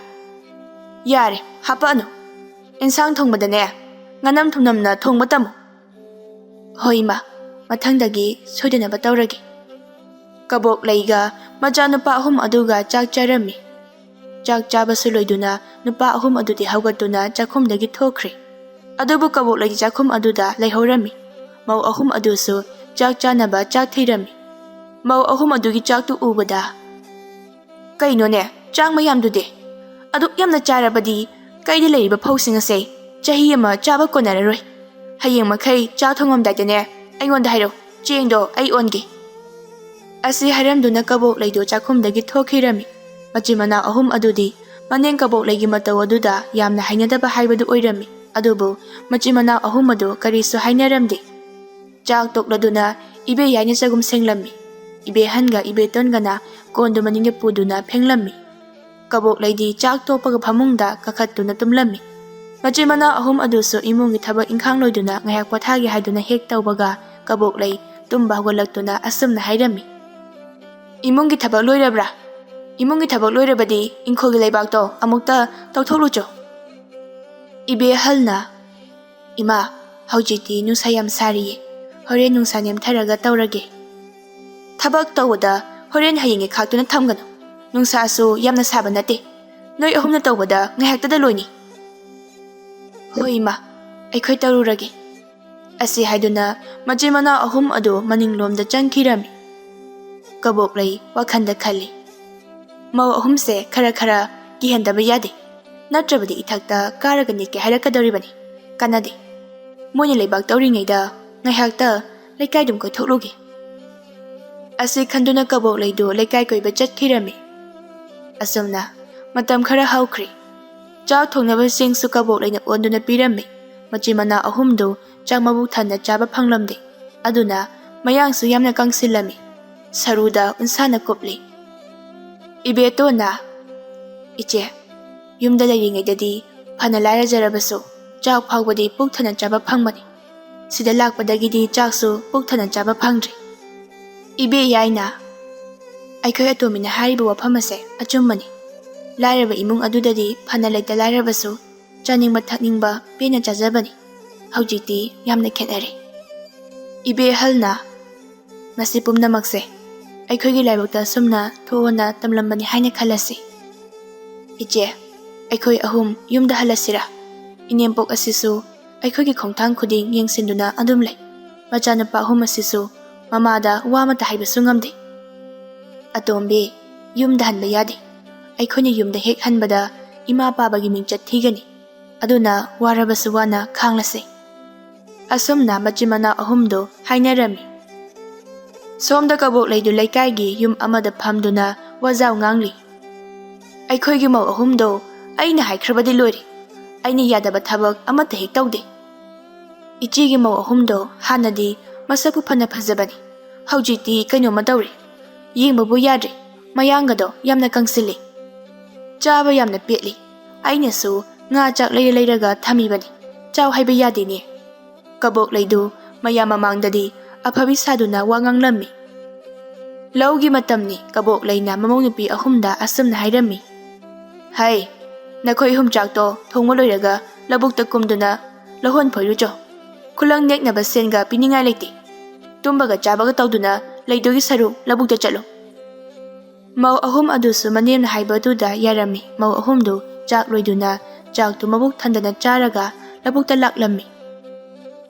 "ꯌꯥꯔꯦ, ꯍꯥꯞꯄꯛꯑꯅꯨ꯫ ꯏꯟꯁꯥꯡ ꯊꯣꯡꯕꯗꯅꯦ, ꯉꯥꯅꯝ ꯊꯨꯝꯅꯝꯅ ꯊꯣꯡꯕ ꯇꯝꯃꯨ꯫" "ꯍꯣꯏ ꯏꯃꯥ, ꯃꯊꯪꯗꯒꯤ ꯁꯣꯏꯗꯅꯕ ꯇꯧꯔꯒꯦ꯫" ꯀꯕꯣꯛꯂꯩꯒ ꯃꯆꯥꯅꯨꯄꯥ ꯑꯍꯨꯝ ꯑꯗꯨꯒ ꯆꯥꯛ ꯆꯥꯔꯝꯃꯤ꯫ ꯆꯥꯛ ꯆꯥꯕꯁꯨ ꯂꯣꯏꯗꯨꯅ ꯅꯨꯄꯥ ꯑꯍꯨꯝ ꯑꯗꯨꯗꯤ ꯍꯧꯒꯠꯇꯨꯅ ꯆꯥꯛꯈꯨꯝꯗꯒꯤ ꯊꯣꯛꯈ꯭ꯔꯦ꯫ ꯑꯗꯨꯕꯨ ꯀꯕꯣꯛꯂꯩꯒꯤ ꯆꯥꯛꯈꯨꯝ ꯑꯗꯨꯗ ꯂꯩꯍꯧꯔꯝꯃꯤ꯫ ꯃꯧ ꯑꯍꯨꯝ ꯑꯗꯨꯁꯨ ꯆꯥꯛ ꯆꯥꯅꯕ ꯆꯥꯛ ꯊꯤꯔꯝꯃꯤ꯫ ꯃꯧ ꯑꯍꯨꯝ ꯑꯗꯨꯒꯤ ꯆꯥꯛꯇꯨ ꯎꯕꯗ, "ꯀꯩꯅꯣꯅꯦ, ꯆꯥꯛ ꯃꯌꯥꯝꯗꯨꯗꯤ? ꯑꯗꯨꯛ ꯌꯥꯝꯅ ꯆꯥꯔꯕꯗꯤ ꯀꯩꯗ ꯂꯩꯔꯤꯕ ꯐꯧꯁꯤꯡ ꯑꯁꯦ? ꯆꯍꯤ ꯑꯃ ꯆꯥꯕ ꯀꯣꯟꯅꯔꯔꯣꯏ꯫ ꯍꯌꯦꯡ ꯃꯈꯩ ꯆꯥꯛ ꯊꯣꯡꯉꯝꯗꯥꯏꯗꯅꯦ, ꯑꯩꯉꯣꯟꯗ ꯍꯥꯏꯔꯣ, ꯆꯦꯡꯗꯣ ꯑꯩ ꯑꯣꯟꯒꯦ꯫" ꯑꯁꯤ ꯍꯥꯏꯔꯝꯗꯨꯅ ꯀꯕꯣꯛꯂꯩꯗꯣ ꯆꯥꯛꯈꯨꯝꯗꯒꯤ ꯊꯣꯛꯈꯤꯔꯝꯃꯤ꯫ ꯃꯆꯤꯟ ꯃꯅꯥꯎ ꯑꯍꯨꯝ ꯑꯗꯨꯗꯤ ꯃꯅꯦꯝ ꯀꯕꯣꯛꯂꯩꯒꯤ ꯃꯇꯧ ꯑꯗꯨꯗ ꯌꯥꯝꯅ ꯍꯩꯅꯗꯕ ꯍꯥꯏꯕꯗꯨ ꯑꯣꯏꯔꯝꯃꯤ꯫ ꯑꯗꯨꯕꯨ ꯃꯆꯤꯟ ꯃꯅꯥꯎ ꯑꯍꯨꯝ ꯑꯗꯨ ꯀꯔꯤꯁꯨ ꯍꯥꯏꯅꯔꯝꯗꯦ꯫ ꯆꯥꯛ ꯇꯣꯛꯂꯗꯨꯅ ꯏꯕꯦ ꯌꯥꯏꯅ ꯆꯒꯨꯝ ꯁꯦꯡꯂꯝꯃꯤ꯫ ꯏꯕꯦ ꯍꯟꯒ ꯏꯕꯦ ꯇꯣꯟꯒꯅ ꯀꯣꯟꯗꯨ ꯃꯅꯤꯡꯗ ꯄꯨꯗꯨꯅ ꯐꯦꯡꯂꯝꯃꯤ꯫ ꯀꯕꯣꯛꯂꯩꯗꯤ ꯆꯥꯛ ꯇꯣꯛꯄꯒ ꯐꯃꯨꯡꯗ ꯀꯥꯈꯠꯇꯨꯅ ꯇꯨꯝꯂꯝꯃꯤ꯫ ꯃꯆꯤꯟ ꯃꯅꯥꯎ ꯑꯍꯨꯝ ꯑꯗꯨꯁꯨ ꯏꯃꯨꯡꯒꯤ ꯊꯕꯛ ꯏꯪꯈꯥꯡ ꯂꯣꯏꯗꯨꯅ ꯉꯥꯏꯍꯥꯛ ꯄꯣꯊꯥꯒꯦ ꯍꯥꯏꯗꯨꯅ ꯍꯦꯛ ꯇꯧꯕꯒ, ꯀꯕꯣꯛꯂꯩ ꯇꯨꯝꯕ ꯍꯧꯒꯠꯂꯛꯇꯨꯅ ꯑꯁꯨꯝꯅ ꯍꯥꯏꯔꯝꯃꯤ, "ꯏꯃꯨꯡꯒꯤ ꯊꯕꯛ ꯂꯣꯏꯔꯕ꯭ꯔꯥ? ꯏꯃꯨꯡꯒꯤ ꯊꯕꯛ ꯂꯣꯏꯔꯕꯗꯤ ꯏꯪꯈꯣꯜꯒꯤ ꯂꯩꯕꯥꯛꯇꯣ ꯑꯃꯨꯛꯇ ꯇꯧꯊꯣꯛꯂꯨꯆꯣ꯫" ꯏꯕꯦ ꯍꯜꯅ, "ꯏꯃꯥ, ꯍꯧꯖꯤꯛꯇꯤ ꯅꯨꯡꯁꯥ ꯌꯥꯝ ꯁꯥꯔꯤꯌꯦ, ꯍꯣꯔꯦꯟ ꯅꯨꯡꯁꯥ ꯅꯦꯝꯊꯔꯒ ꯇꯧꯔꯒꯦ꯫" "ꯊꯕꯛ ꯇꯧꯕꯗ ꯍꯣꯔꯦꯟ ꯍꯌꯦꯡꯒꯤ ꯈꯥꯛꯇꯨꯅ ꯊꯝꯒꯅꯨ꯫ ꯅꯨꯡꯁꯥꯁꯨ ꯌꯥꯝꯅ ꯁꯥꯕ ꯅꯠꯇꯦ꯫ ꯅꯣꯏ ꯑꯍꯨꯝꯅ ꯇꯧꯕꯗ ꯉꯥꯏꯍꯥꯛꯇꯗ ꯂꯣꯏꯅꯤ꯫" "ꯍꯣꯏ ꯏꯃꯥ, ꯑꯩꯈꯣꯏ ꯇꯧꯔꯨꯔꯒꯦ꯫" ꯑꯁꯤ ꯍꯥꯏꯗꯨꯅ ꯃꯆꯤꯟ ꯃꯅꯥꯎ ꯑꯍꯨꯝ ꯑꯗꯨ ꯃꯅꯤꯡꯂꯣꯝꯗ ꯆꯪꯈꯤꯔꯝꯃꯤ꯫ ꯀꯕꯣꯛꯂꯩ ꯋꯥꯈꯜꯗ ꯈꯜꯂꯤ, "ꯃꯧ ꯑꯍꯨꯝꯁꯦ ꯈꯔ ꯈꯔ ꯀꯤꯍꯟꯗꯕ ꯌꯥꯗꯦ, ꯅꯠꯇ꯭ꯔꯕꯗꯤ ꯏꯊꯛꯇ ꯀꯥꯔꯒ ꯅꯤꯛꯀꯦ ꯍꯥꯏꯔꯛꯀꯗꯧꯔꯤꯕꯅꯤ꯫ ꯀꯥꯟꯅꯗꯦ, ꯃꯣꯏꯅ ꯂꯩꯕꯥꯛ ꯇꯧꯔꯤꯉꯩꯗ ꯉꯥꯏꯍꯥꯛꯇ ꯂꯩꯀꯥꯏꯗꯨꯝ ꯀꯣꯏꯊꯣꯛꯂꯨꯒꯦ꯫" ꯑꯁꯤ ꯈꯟꯗꯨꯅ ꯀꯕꯣꯛꯂꯩꯗꯨ ꯂꯩꯀꯥꯏ ꯀꯣꯏꯕ ꯆꯠꯈꯤꯔꯝꯃꯤ꯫ ꯑꯁꯨꯝꯅ ꯃꯇꯝ ꯈꯔ ꯍꯧꯈ꯭ꯔꯦ꯫ ꯆꯥꯛ ꯊꯣꯡꯅꯕ ꯆꯦꯡꯁꯨ ꯀꯕꯣꯛꯂꯩꯅ ꯑꯣꯟꯗꯨꯅ ꯄꯤꯔꯝꯃꯤ꯫ ꯃꯆꯤꯟ ꯃꯅꯥꯎ ꯑꯍꯨꯝꯗꯨ ꯆꯥꯛ ꯃꯕꯨꯛ ꯊꯟꯅ ꯆꯥꯕ ꯐꯪꯂꯝꯗꯦ꯫ ꯑꯗꯨꯅ ꯃꯌꯥꯡꯁꯨ ꯌꯥꯝꯅ ꯀꯪꯁꯤꯜꯂꯝꯃꯤ꯫ ꯁꯔꯨꯗ ꯎꯟꯁꯥꯅ ꯀꯨꯞꯂꯤ꯫ ꯏꯕꯦꯇꯣꯟꯅ, "ꯏꯆꯦ, ꯌꯨꯝꯗ ꯂꯩꯔꯤꯉꯩꯗꯗꯤ ꯐꯅ ꯂꯥꯏꯔꯖꯔꯕꯁꯨ ꯆꯥꯛ ꯐꯥꯎꯕꯗꯤ ꯄꯨꯛ ꯊꯟꯅ ꯆꯥꯕ ꯐꯪꯕꯅꯤ꯫ ꯁꯤꯗ ꯂꯥꯛꯄꯗꯒꯤꯗꯤ ꯆꯥꯛꯁꯨ ꯄꯨꯛ ꯊꯟꯅ ꯆꯥꯕ ꯐꯪꯗ꯭ꯔꯤ꯫" ꯏꯕꯦ ꯌꯥꯏꯅ, "ꯑꯩꯈꯣꯏ ꯑꯇꯣꯝꯕꯤꯅ ꯍꯥꯏꯔꯤꯕ ꯋꯥꯐꯝ ꯑꯁꯦ ꯑꯆꯨꯝꯕꯅꯤ꯫ ꯂꯥꯏꯔꯕ ꯏꯃꯨꯡ ꯑꯗꯨꯗꯗꯤ ꯐꯅ ꯂꯩꯇ ꯂꯥꯏꯔꯕꯁꯨ ꯆꯥꯅꯤꯡꯕ ꯊꯛꯅꯤꯡꯕ ꯄꯦꯟꯅ ꯆꯥꯖꯕꯅꯤ꯫ ꯍꯧꯖꯤꯛꯇꯤ ꯌꯥꯝꯅ ꯈꯦꯠꯅꯔꯦ꯫" ꯏꯕꯦ ꯑꯍꯜꯅ, "ꯃꯁꯤ ꯄꯨꯝꯅꯃꯛꯁꯦ ꯑꯩꯈꯣꯏꯒꯤ ꯂꯥꯏꯕꯛꯇ ꯑꯁꯨꯝꯅ ꯊꯣꯛꯑꯣꯅ ꯇꯝꯂꯝꯕꯅꯤ ꯍꯥꯏꯅ ꯈꯜꯂꯁꯤ꯫ ꯏꯆꯦ, ꯑꯩꯈꯣꯏ ꯑꯍꯨꯝ ꯌꯨꯝꯗ ꯍꯜꯂꯁꯤꯔꯥ? ꯏꯅꯦꯝꯄꯣꯛ ꯑꯁꯤꯁꯨ ꯑꯩꯈꯣꯏꯒꯤ ꯈꯣꯡꯊꯥꯡ ꯈꯨꯗꯤꯡ ꯌꯦꯡꯁꯤꯟꯗꯨꯅ ꯑꯗꯨꯝ ꯂꯩ꯫ ꯃꯆꯥꯅꯨꯄꯥ ꯑꯍꯨꯝ ꯑꯁꯤꯁꯨ ꯃꯃꯥꯗ ꯋꯥ ꯑꯃꯠꯇ ꯍꯥꯏꯕꯁꯨ ꯉꯝꯗꯦ꯫" "ꯑꯇꯣꯝꯕꯤ, ꯌꯨꯝꯗ ꯍꯟꯕ ꯌꯥꯗꯦ꯫ ꯑꯩꯈꯣꯏꯅ ꯌꯨꯝꯗ ꯍꯦꯛ ꯍꯟꯕꯗ ꯏꯃꯥ ꯄꯥꯕꯒꯤ ꯃꯤꯡꯆꯠ ꯊꯤꯒꯅꯤ꯫ ꯑꯗꯨꯅ ꯋꯥꯔꯕꯁꯨ ꯋꯥꯅ ꯈꯥꯡꯂꯁꯤ꯫" ꯑꯁꯨꯝꯅ ꯃꯆꯤꯟ ꯃꯅꯥꯎ ꯑꯍꯨꯝꯗꯨ ꯍꯥꯏꯅꯔꯝꯃꯤ꯫ ꯁꯣꯝꯗ ꯀꯕꯣꯛꯂꯩꯗꯨ ꯂꯩꯀꯥꯏꯒꯤ ꯌꯨꯝ ꯑꯃꯗ ꯐꯝꯗꯨꯅ ꯋꯥꯖꯥꯎ ꯉꯥꯡꯂꯤ꯫ "ꯑꯩꯈꯣꯏꯒꯤ ꯃꯧ ꯑꯍꯨꯝꯗꯣ ꯑꯩꯅ ꯍꯥꯏꯈ꯭ꯔꯕꯗꯤ ꯂꯣꯏꯔꯦ꯫ ꯑꯩꯅ ꯌꯥꯗꯕ ꯊꯕꯛ ꯑꯃꯠꯇ ꯍꯦꯛ ꯇꯧꯗꯦ꯫ ꯏꯆꯦꯒꯤ ꯃꯧ ꯑꯍꯨꯝꯗꯣ ꯍꯥꯟꯅꯗꯤ ꯃꯁꯛꯄꯨ ꯐꯅ ꯐꯖꯕꯅꯤ꯫ ꯍꯧꯖꯤꯛꯇꯤ ꯀꯩꯅꯣꯝꯃ ꯇꯧꯔꯦ꯫ ꯌꯦꯡꯕꯕꯨ ꯌꯥꯗ꯭ꯔꯦ꯫ ꯃꯌꯥꯡꯒꯗꯣ ꯌꯥꯝꯅ ꯀꯪꯁꯤꯜꯂꯤ꯫ ꯆꯥꯕ ꯌꯥꯝꯅ ꯄꯦꯠꯂꯤ꯫ ꯑꯩꯅꯁꯨ ꯉꯥ ꯆꯥꯛ ꯂꯩꯔ ꯂꯩꯔꯒ ꯊꯝꯃꯤꯕꯅꯤ꯫ ꯆꯥꯎ ꯍꯥꯏꯕ ꯌꯥꯗꯦꯅꯦ꯫" ꯀꯕꯣꯛꯂꯩꯗꯨ ꯃꯌꯥꯝ ꯃꯃꯥꯡꯗꯗꯤ ꯑꯐꯕꯤ ꯁꯥꯗꯨꯅ ꯋꯥ ꯉꯥꯡꯂꯝꯃꯤ꯫ ꯂꯧꯒꯤ ꯃꯇꯝꯅꯤ꯫ ꯀꯕꯣꯛꯂꯩꯅ ꯃꯃꯧ ꯅꯨꯄꯤ ꯑꯍꯨꯝꯗ ꯑꯁꯨꯝꯅ ꯍꯥꯏꯔꯝꯃꯤ꯫ "ꯍꯩ, ꯅꯈꯣꯏ ꯑꯍꯨꯝ ꯆꯥꯛꯇꯣ ꯊꯣꯡꯕ ꯂꯣꯏꯔꯒ ꯂꯧꯕꯨꯛꯇ ꯀꯨꯝꯗꯨꯅ ꯂꯧꯍꯣꯟ ꯐꯣꯏꯔꯨꯆꯣ꯫ ꯈꯨꯂꯪ ꯅꯦꯛꯅꯕ ꯁꯦꯟꯒ ꯄꯤꯅꯤꯡꯉꯥꯏ ꯂꯩꯇꯦ꯫ ꯇꯨꯝꯕꯒ ꯆꯥꯕꯒ ꯇꯧꯗꯨꯅ ꯂꯩꯗꯣꯏꯒꯤ ꯁꯔꯨꯛ ꯂꯧꯕꯨꯛꯇ ꯆꯠꯂꯨ꯫" ꯃꯧ ꯑꯍꯨꯝ ꯑꯗꯨꯁꯨ ꯃꯅꯦꯝꯅ ꯍꯥꯏꯕꯗꯨꯗ ꯌꯥꯔꯝꯃꯤ꯫ ꯃꯧ ꯑꯍꯨꯝꯗꯨ ꯆꯥꯛ ꯂꯣꯏꯗꯨꯅ ꯆꯥꯛꯇꯨ ꯃꯕꯨꯛ ꯊꯟꯗꯅ ꯆꯥꯔꯒ ꯂꯧꯕꯨꯛꯇ ꯂꯥꯛꯂꯝꯃꯤ꯫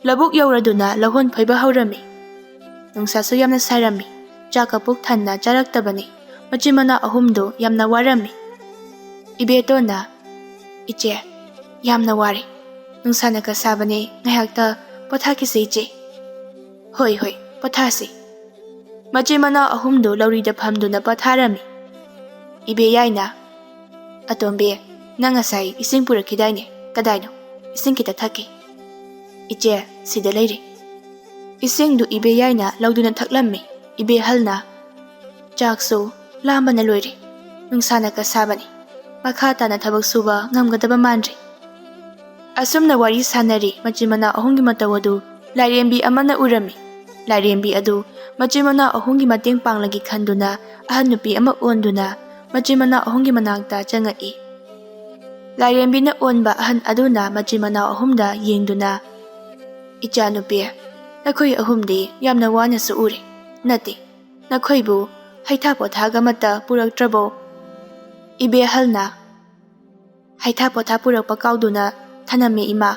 ꯂꯧꯕꯨꯛ ꯌꯧꯔꯗꯨꯅ ꯂꯧꯍꯣꯟ ꯐꯣꯏꯕ ꯍꯧꯔꯝꯃꯤ꯫ ꯅꯨꯡꯁꯥꯁꯨ ꯌꯥꯝꯅ ꯁꯥꯔꯝꯃꯤ꯫ ꯆꯥꯛꯀ ꯄꯨꯛ ꯊꯟꯅ ꯆꯥꯔꯛꯇꯕꯅꯤ꯫ ꯃꯆꯤꯟ ꯃꯅꯥꯎ ꯑꯍꯨꯝꯗꯨ ꯌꯥꯝꯅ ꯋꯥꯔꯝꯃꯤ꯫ ꯏꯕꯦꯇꯣꯟꯅ, "ꯏꯆꯦ, ꯌꯥꯝꯅ ꯋꯥꯔꯦ꯫ ꯅꯨꯡꯁꯥꯅꯒ ꯁꯥꯕꯅꯦ, ꯉꯥꯏꯍꯥꯛꯇ ꯄꯣꯊꯥꯈꯤꯁꯦ ꯏꯆꯦ꯫" "ꯍꯣꯏ, ꯍꯣꯏ, ꯄꯣꯊꯥꯁꯤ꯫" ꯃꯆꯤꯟ ꯃꯅꯥꯎ ꯑꯍꯨꯝꯗꯨ ꯂꯧꯔꯤꯗ ꯐꯝꯗꯨꯅ ꯄꯣꯊꯥꯔꯝꯃꯤ꯫ ꯏꯕꯦ ꯌꯥꯏꯅ, "ꯑꯇꯣꯝꯕꯤ, ꯅꯪ ꯉꯁꯥꯏ ꯏꯁꯤꯡ ꯄꯨꯔꯛꯈꯤꯗꯥꯏꯅꯦ? ꯀꯗꯥꯏꯅꯣ? ꯏꯁꯤꯡ ꯈꯤꯇ ꯊꯛꯀꯦ꯫" "ꯏꯆꯦ, ꯁꯤꯗ ꯂꯩꯔꯦ꯫" ꯏꯁꯤꯡꯗꯨ ꯏꯕꯦ ꯌꯥꯏꯅ ꯂꯧꯗꯨꯅ ꯊꯛꯂꯝꯃꯤ꯫ ꯏꯕꯦ ꯑꯍꯜꯅ, "ꯆꯥꯛꯁꯨ ꯂꯥꯝꯕꯅ ꯂꯣꯏꯔꯦ꯫ ꯅꯨꯡꯁꯥꯅ ꯀꯁꯥꯕꯅꯤ꯫ ꯃꯈꯥ ꯇꯥꯅ ꯊꯕꯛ ꯁꯨꯕ ꯉꯝꯒꯗꯕ ꯃꯥꯟꯗ꯭ꯔꯦ꯫ ꯑꯁꯨꯝꯅ ꯋꯥꯔꯤ ꯁꯥꯟꯅꯔꯤ ꯃꯆꯤꯟ ꯃꯅꯥꯎ ꯑꯍꯨꯝꯒꯤ ꯃꯇꯧ ꯑꯗꯨ ꯂꯥꯏꯔꯦꯝꯕꯤ ꯑꯃꯅ ꯎꯔꯝꯃꯤ꯫ ꯂꯥꯏꯔꯦꯝꯕꯤ ꯑꯗꯨ ꯃꯆꯤꯟ ꯃꯅꯥꯎ ꯑꯍꯨꯝꯒꯤ ꯃꯇꯦꯡ ꯄꯥꯡꯂꯒꯦ ꯈꯟꯗꯨꯅ ꯑꯍꯟ ꯅꯨꯄꯤ ꯑꯃ ꯑꯣꯟꯗꯨꯅ ꯃꯆꯤꯟ ꯃꯅꯥꯎ ꯑꯍꯨꯝꯒꯤ ꯃꯅꯥꯛꯇ ꯆꯪꯉꯛꯏ꯫ ꯂꯥꯏꯔꯦꯝꯕꯤꯅ ꯑꯣꯟꯕ ꯑꯍꯟ ꯑꯗꯨꯅ ꯃꯆꯤꯟ ꯃꯅꯥꯎ ꯑꯍꯨꯝꯗ ꯌꯦꯡꯗꯨꯅ, "ꯏꯆꯥꯅꯨꯄꯤ, ꯅꯈꯣꯏ ꯑꯍꯨꯝꯗꯤ ꯌꯥꯝꯅ ꯋꯥꯅꯁꯨ ꯎꯔꯦ꯫ ꯅꯠꯇꯦ, ꯅꯈꯣꯏꯕꯨ ꯍꯩꯊꯥ ꯄꯣꯊꯥꯒ ꯑꯃꯠꯇ ꯄꯨꯔꯛꯇ꯭ꯔꯕꯣ?" ꯏꯕꯦꯍꯜꯅ, "ꯍꯩꯊꯥ ꯄꯣꯊꯥ ꯄꯨꯔꯛꯄ ꯀꯥꯎꯗꯨꯅ ꯊꯅꯝꯃꯦ, ꯏꯃꯥ꯫"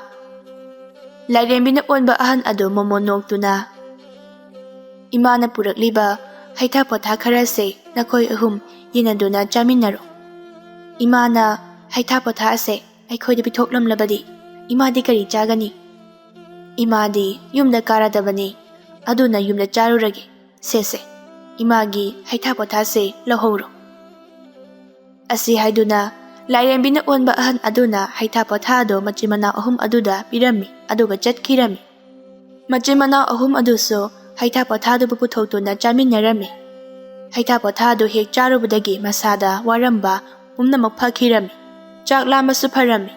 ꯂꯥꯏꯔꯦꯝꯕꯤꯅ ꯑꯣꯟꯕ ꯑꯍꯟ ꯑꯗꯨ ꯃꯣꯃꯣꯟ ꯅꯣꯛꯇꯨꯅ, "ꯏꯃꯥꯅ ꯄꯨꯔꯛꯂꯤꯕ ꯍꯩꯊꯥ ꯄꯣꯊꯥ ꯈꯔꯁꯦ ꯅꯈꯣꯏ ꯑꯍꯨꯝ ꯌꯦꯟꯅꯗꯨꯅ ꯆꯥꯃꯤꯟꯅꯔꯣ꯫ ꯏꯃꯥꯅ ꯍꯩꯊꯥ ꯄꯣꯊꯥ ꯑꯁꯦ ꯑꯩꯈꯣꯏꯗ ꯄꯤꯊꯣꯛꯂꯝꯂꯕꯗꯤ ꯏꯃꯥꯗꯤ ꯀꯔꯤ ꯆꯥꯒꯅꯤ? ꯏꯃꯥꯗꯤ ꯌꯨꯝꯗ ꯀꯥꯔꯗꯕꯅꯤ, ꯑꯗꯨꯅ ꯌꯨꯝꯗ ꯆꯥꯔꯨꯔꯒꯦ꯫ ꯁꯦꯁꯦ, ꯏꯃꯥꯒꯤ ꯍꯩꯊꯥ ꯄꯣꯊꯥꯁꯦ ꯂꯧꯍꯧꯔꯣ꯫" ꯑꯁꯤ ꯍꯥꯏꯗꯨꯅ ꯂꯥꯏꯔꯦꯝꯕꯤꯅ ꯑꯣꯟꯕ ꯑꯍꯟ ꯑꯗꯨꯅ ꯍꯩꯊꯥ ꯄꯣꯊꯥ ꯑꯗꯨ ꯃꯆꯤꯟ ꯃꯅꯥꯎ ꯑꯍꯨꯝ ꯑꯗꯨꯗ ꯄꯤꯔꯝꯃꯤ, ꯑꯗꯨꯒ ꯆꯠꯈꯤꯔꯝꯃꯤ꯫ ꯃꯆꯤꯟ ꯃꯅꯥꯎ ꯑꯍꯨꯝ ꯑꯗꯨꯁꯨ ꯍꯩꯊꯥ ꯄꯣꯊꯥꯗꯨꯕꯨ ꯄꯨꯊꯣꯛꯇꯨꯅ ꯆꯥꯃꯤꯟꯅꯔꯝꯃꯤ꯫ ꯍꯩꯊꯥ ꯄꯣꯊꯥꯗꯨ ꯍꯦꯛ ꯆꯥꯔꯨꯕꯗꯒꯤ ꯃꯁꯥꯗ ꯋꯥꯔꯝꯕ ꯄꯨꯝꯅꯃꯛ ꯐꯈꯤꯔꯝꯃꯤ꯫ ꯆꯥꯛ ꯂꯥꯝꯕꯁꯨ ꯐꯔꯝꯃꯤ꯫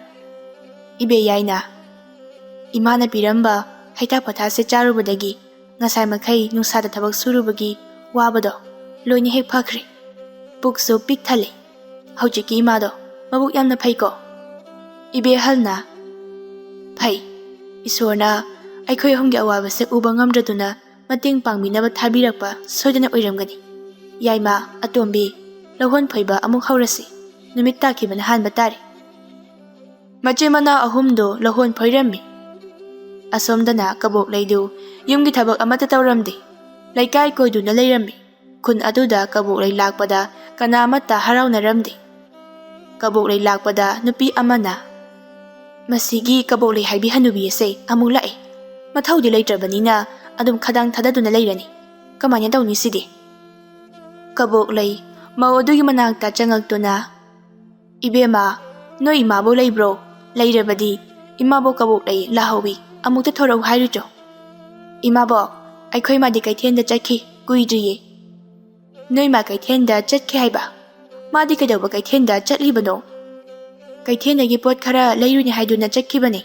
ꯏꯕꯦ ꯌꯥꯏꯅ, ꯏꯃꯥꯅ ꯄꯤꯔꯝꯕ ꯍꯩꯊꯥ ꯄꯣꯊꯥꯁꯦ ꯆꯥꯔꯨꯕꯗꯒꯤ ꯉꯁꯥꯏ ꯃꯈꯩ ꯅꯨꯡꯁꯥꯗ ꯊꯕꯛ ꯁꯨꯔꯨꯕꯒꯤ ꯋꯥꯕꯗꯣ ꯂꯣꯏꯅ ꯍꯦꯛ ꯐꯈ꯭ꯔꯦ꯫ ꯄꯨꯛꯁꯨ ꯄꯤꯛ ꯊꯜꯂꯦ꯫ ꯍꯧꯖꯤꯛꯀꯤ ꯏꯃꯥꯗꯣ ꯃꯕꯨꯛ ꯌꯥꯝꯅ ꯐꯩꯀꯣ?" ꯏꯕꯦꯍꯜꯅ, "ꯐꯩ꯫ ꯏꯁꯣꯔꯅ ꯑꯩꯈꯣꯏ ꯑꯍꯨꯝꯒꯤ ꯑꯋꯥꯕꯁꯦ ꯎꯕ ꯉꯝꯗ꯭ꯔꯗꯨꯅ ꯃꯇꯦꯡ ꯄꯥꯡꯕꯤꯅꯕ ꯊꯥꯕꯤꯔꯛꯄ ꯁꯣꯏꯗꯅ ꯑꯣꯏꯔꯝꯒꯅꯤ꯫ ꯌꯥꯏꯃ, ꯑꯇꯣꯝꯕꯤ, ꯂꯧꯍꯣꯟ ꯐꯣꯏꯕ ꯑꯃꯨꯛ ꯍꯧꯔꯁꯤ꯫ ꯅꯨꯃꯤꯠ ꯇꯥꯈꯤꯕꯅ ꯍꯥꯟꯕ ꯇꯥꯔꯦ꯫" ꯃꯆꯤꯟ ꯃꯅꯥꯎ ꯑꯍꯨꯝꯗꯨ ꯂꯧꯍꯣꯟ ꯐꯣꯏꯔꯝꯃꯤ꯫ ꯑꯁꯣꯝꯗꯅ ꯀꯕꯣꯛꯂꯩꯗꯨ ꯌꯨꯝꯒꯤ ꯊꯕꯛ ꯑꯃꯠꯇ ꯇꯧꯔꯝꯗꯦ꯫ ꯂꯩꯀꯥꯏ ꯀꯣꯏꯗꯨꯅ ꯂꯩꯔꯝꯃꯤ꯫ ꯈꯨꯟ ꯑꯗꯨꯗ ꯀꯕꯣꯛꯂꯩ ꯂꯥꯛꯄꯗ ꯀꯅꯥ ꯑꯃꯠꯇ ꯍꯔꯥꯎꯅꯔꯝꯗꯦ꯫ ꯀꯕꯣꯛꯂꯩ ꯂꯥꯛꯄꯗ ꯅꯨꯄꯤ ꯑꯃꯅ, "ꯃꯁꯤꯒꯤ ꯀꯕꯣꯛꯂꯩ ꯍꯥꯏꯕꯤ ꯍꯅꯨꯕꯤ ꯑꯁꯦ ꯑꯃꯨꯛ ꯂꯥꯛꯑꯦ꯫ ꯃꯊꯧꯗꯤ ꯂꯩꯇ꯭ꯔꯕꯅꯤꯅ ꯑꯗꯨꯝ ꯈꯗꯥꯡ ꯊꯥꯗꯗꯨꯅ ꯂꯩꯔꯅꯤ꯫ ꯀꯃꯥꯏꯅ ꯇꯧꯅꯤ ꯁꯤꯗꯤ?" ꯀꯕꯣꯛꯂꯩ ꯃꯧ ꯑꯗꯨꯒꯤ ꯃꯅꯥꯛꯇ ꯆꯪꯉꯛꯇꯨꯅ, "ꯏꯕꯦꯝꯃ, ꯅꯣꯏ ꯏꯃꯥꯕꯣꯛ ꯂꯩꯕ꯭ꯔꯣ? ꯂꯩꯔꯕꯗꯤ ꯏꯃꯥꯕꯣꯛ ꯀꯕꯣꯛꯂꯩ ꯂꯥꯛꯍꯧꯋꯤ, ꯑꯃꯨꯛꯇ ꯊꯣꯔꯛꯎ ꯍꯥꯏꯔꯨꯆꯣ꯫" "ꯏꯃꯥꯕꯣꯛ, ꯑꯩꯈꯣꯏ ꯃꯥꯗꯤ ꯀꯩꯊꯦꯜꯗ ꯆꯠꯈꯤ, ꯀꯨꯏꯗ꯭ꯔꯤꯌꯦ꯫" "ꯅꯣꯏ ꯃꯥ ꯀꯩꯊꯦꯜꯗ ꯆꯠꯈꯤ ꯍꯥꯏꯕ? ꯃꯥꯗꯤ ꯀꯩꯗꯧꯕ ꯀꯩꯊꯦꯜꯗ ꯆꯠꯂꯤꯕꯅꯣ? ꯀꯩꯊꯦꯜꯗꯒꯤ ꯄꯣꯠ ꯈꯔ ꯂꯩꯔꯨꯅꯤ ꯍꯥꯏꯗꯨꯅ ꯆꯠꯈꯤꯕꯅꯤ꯫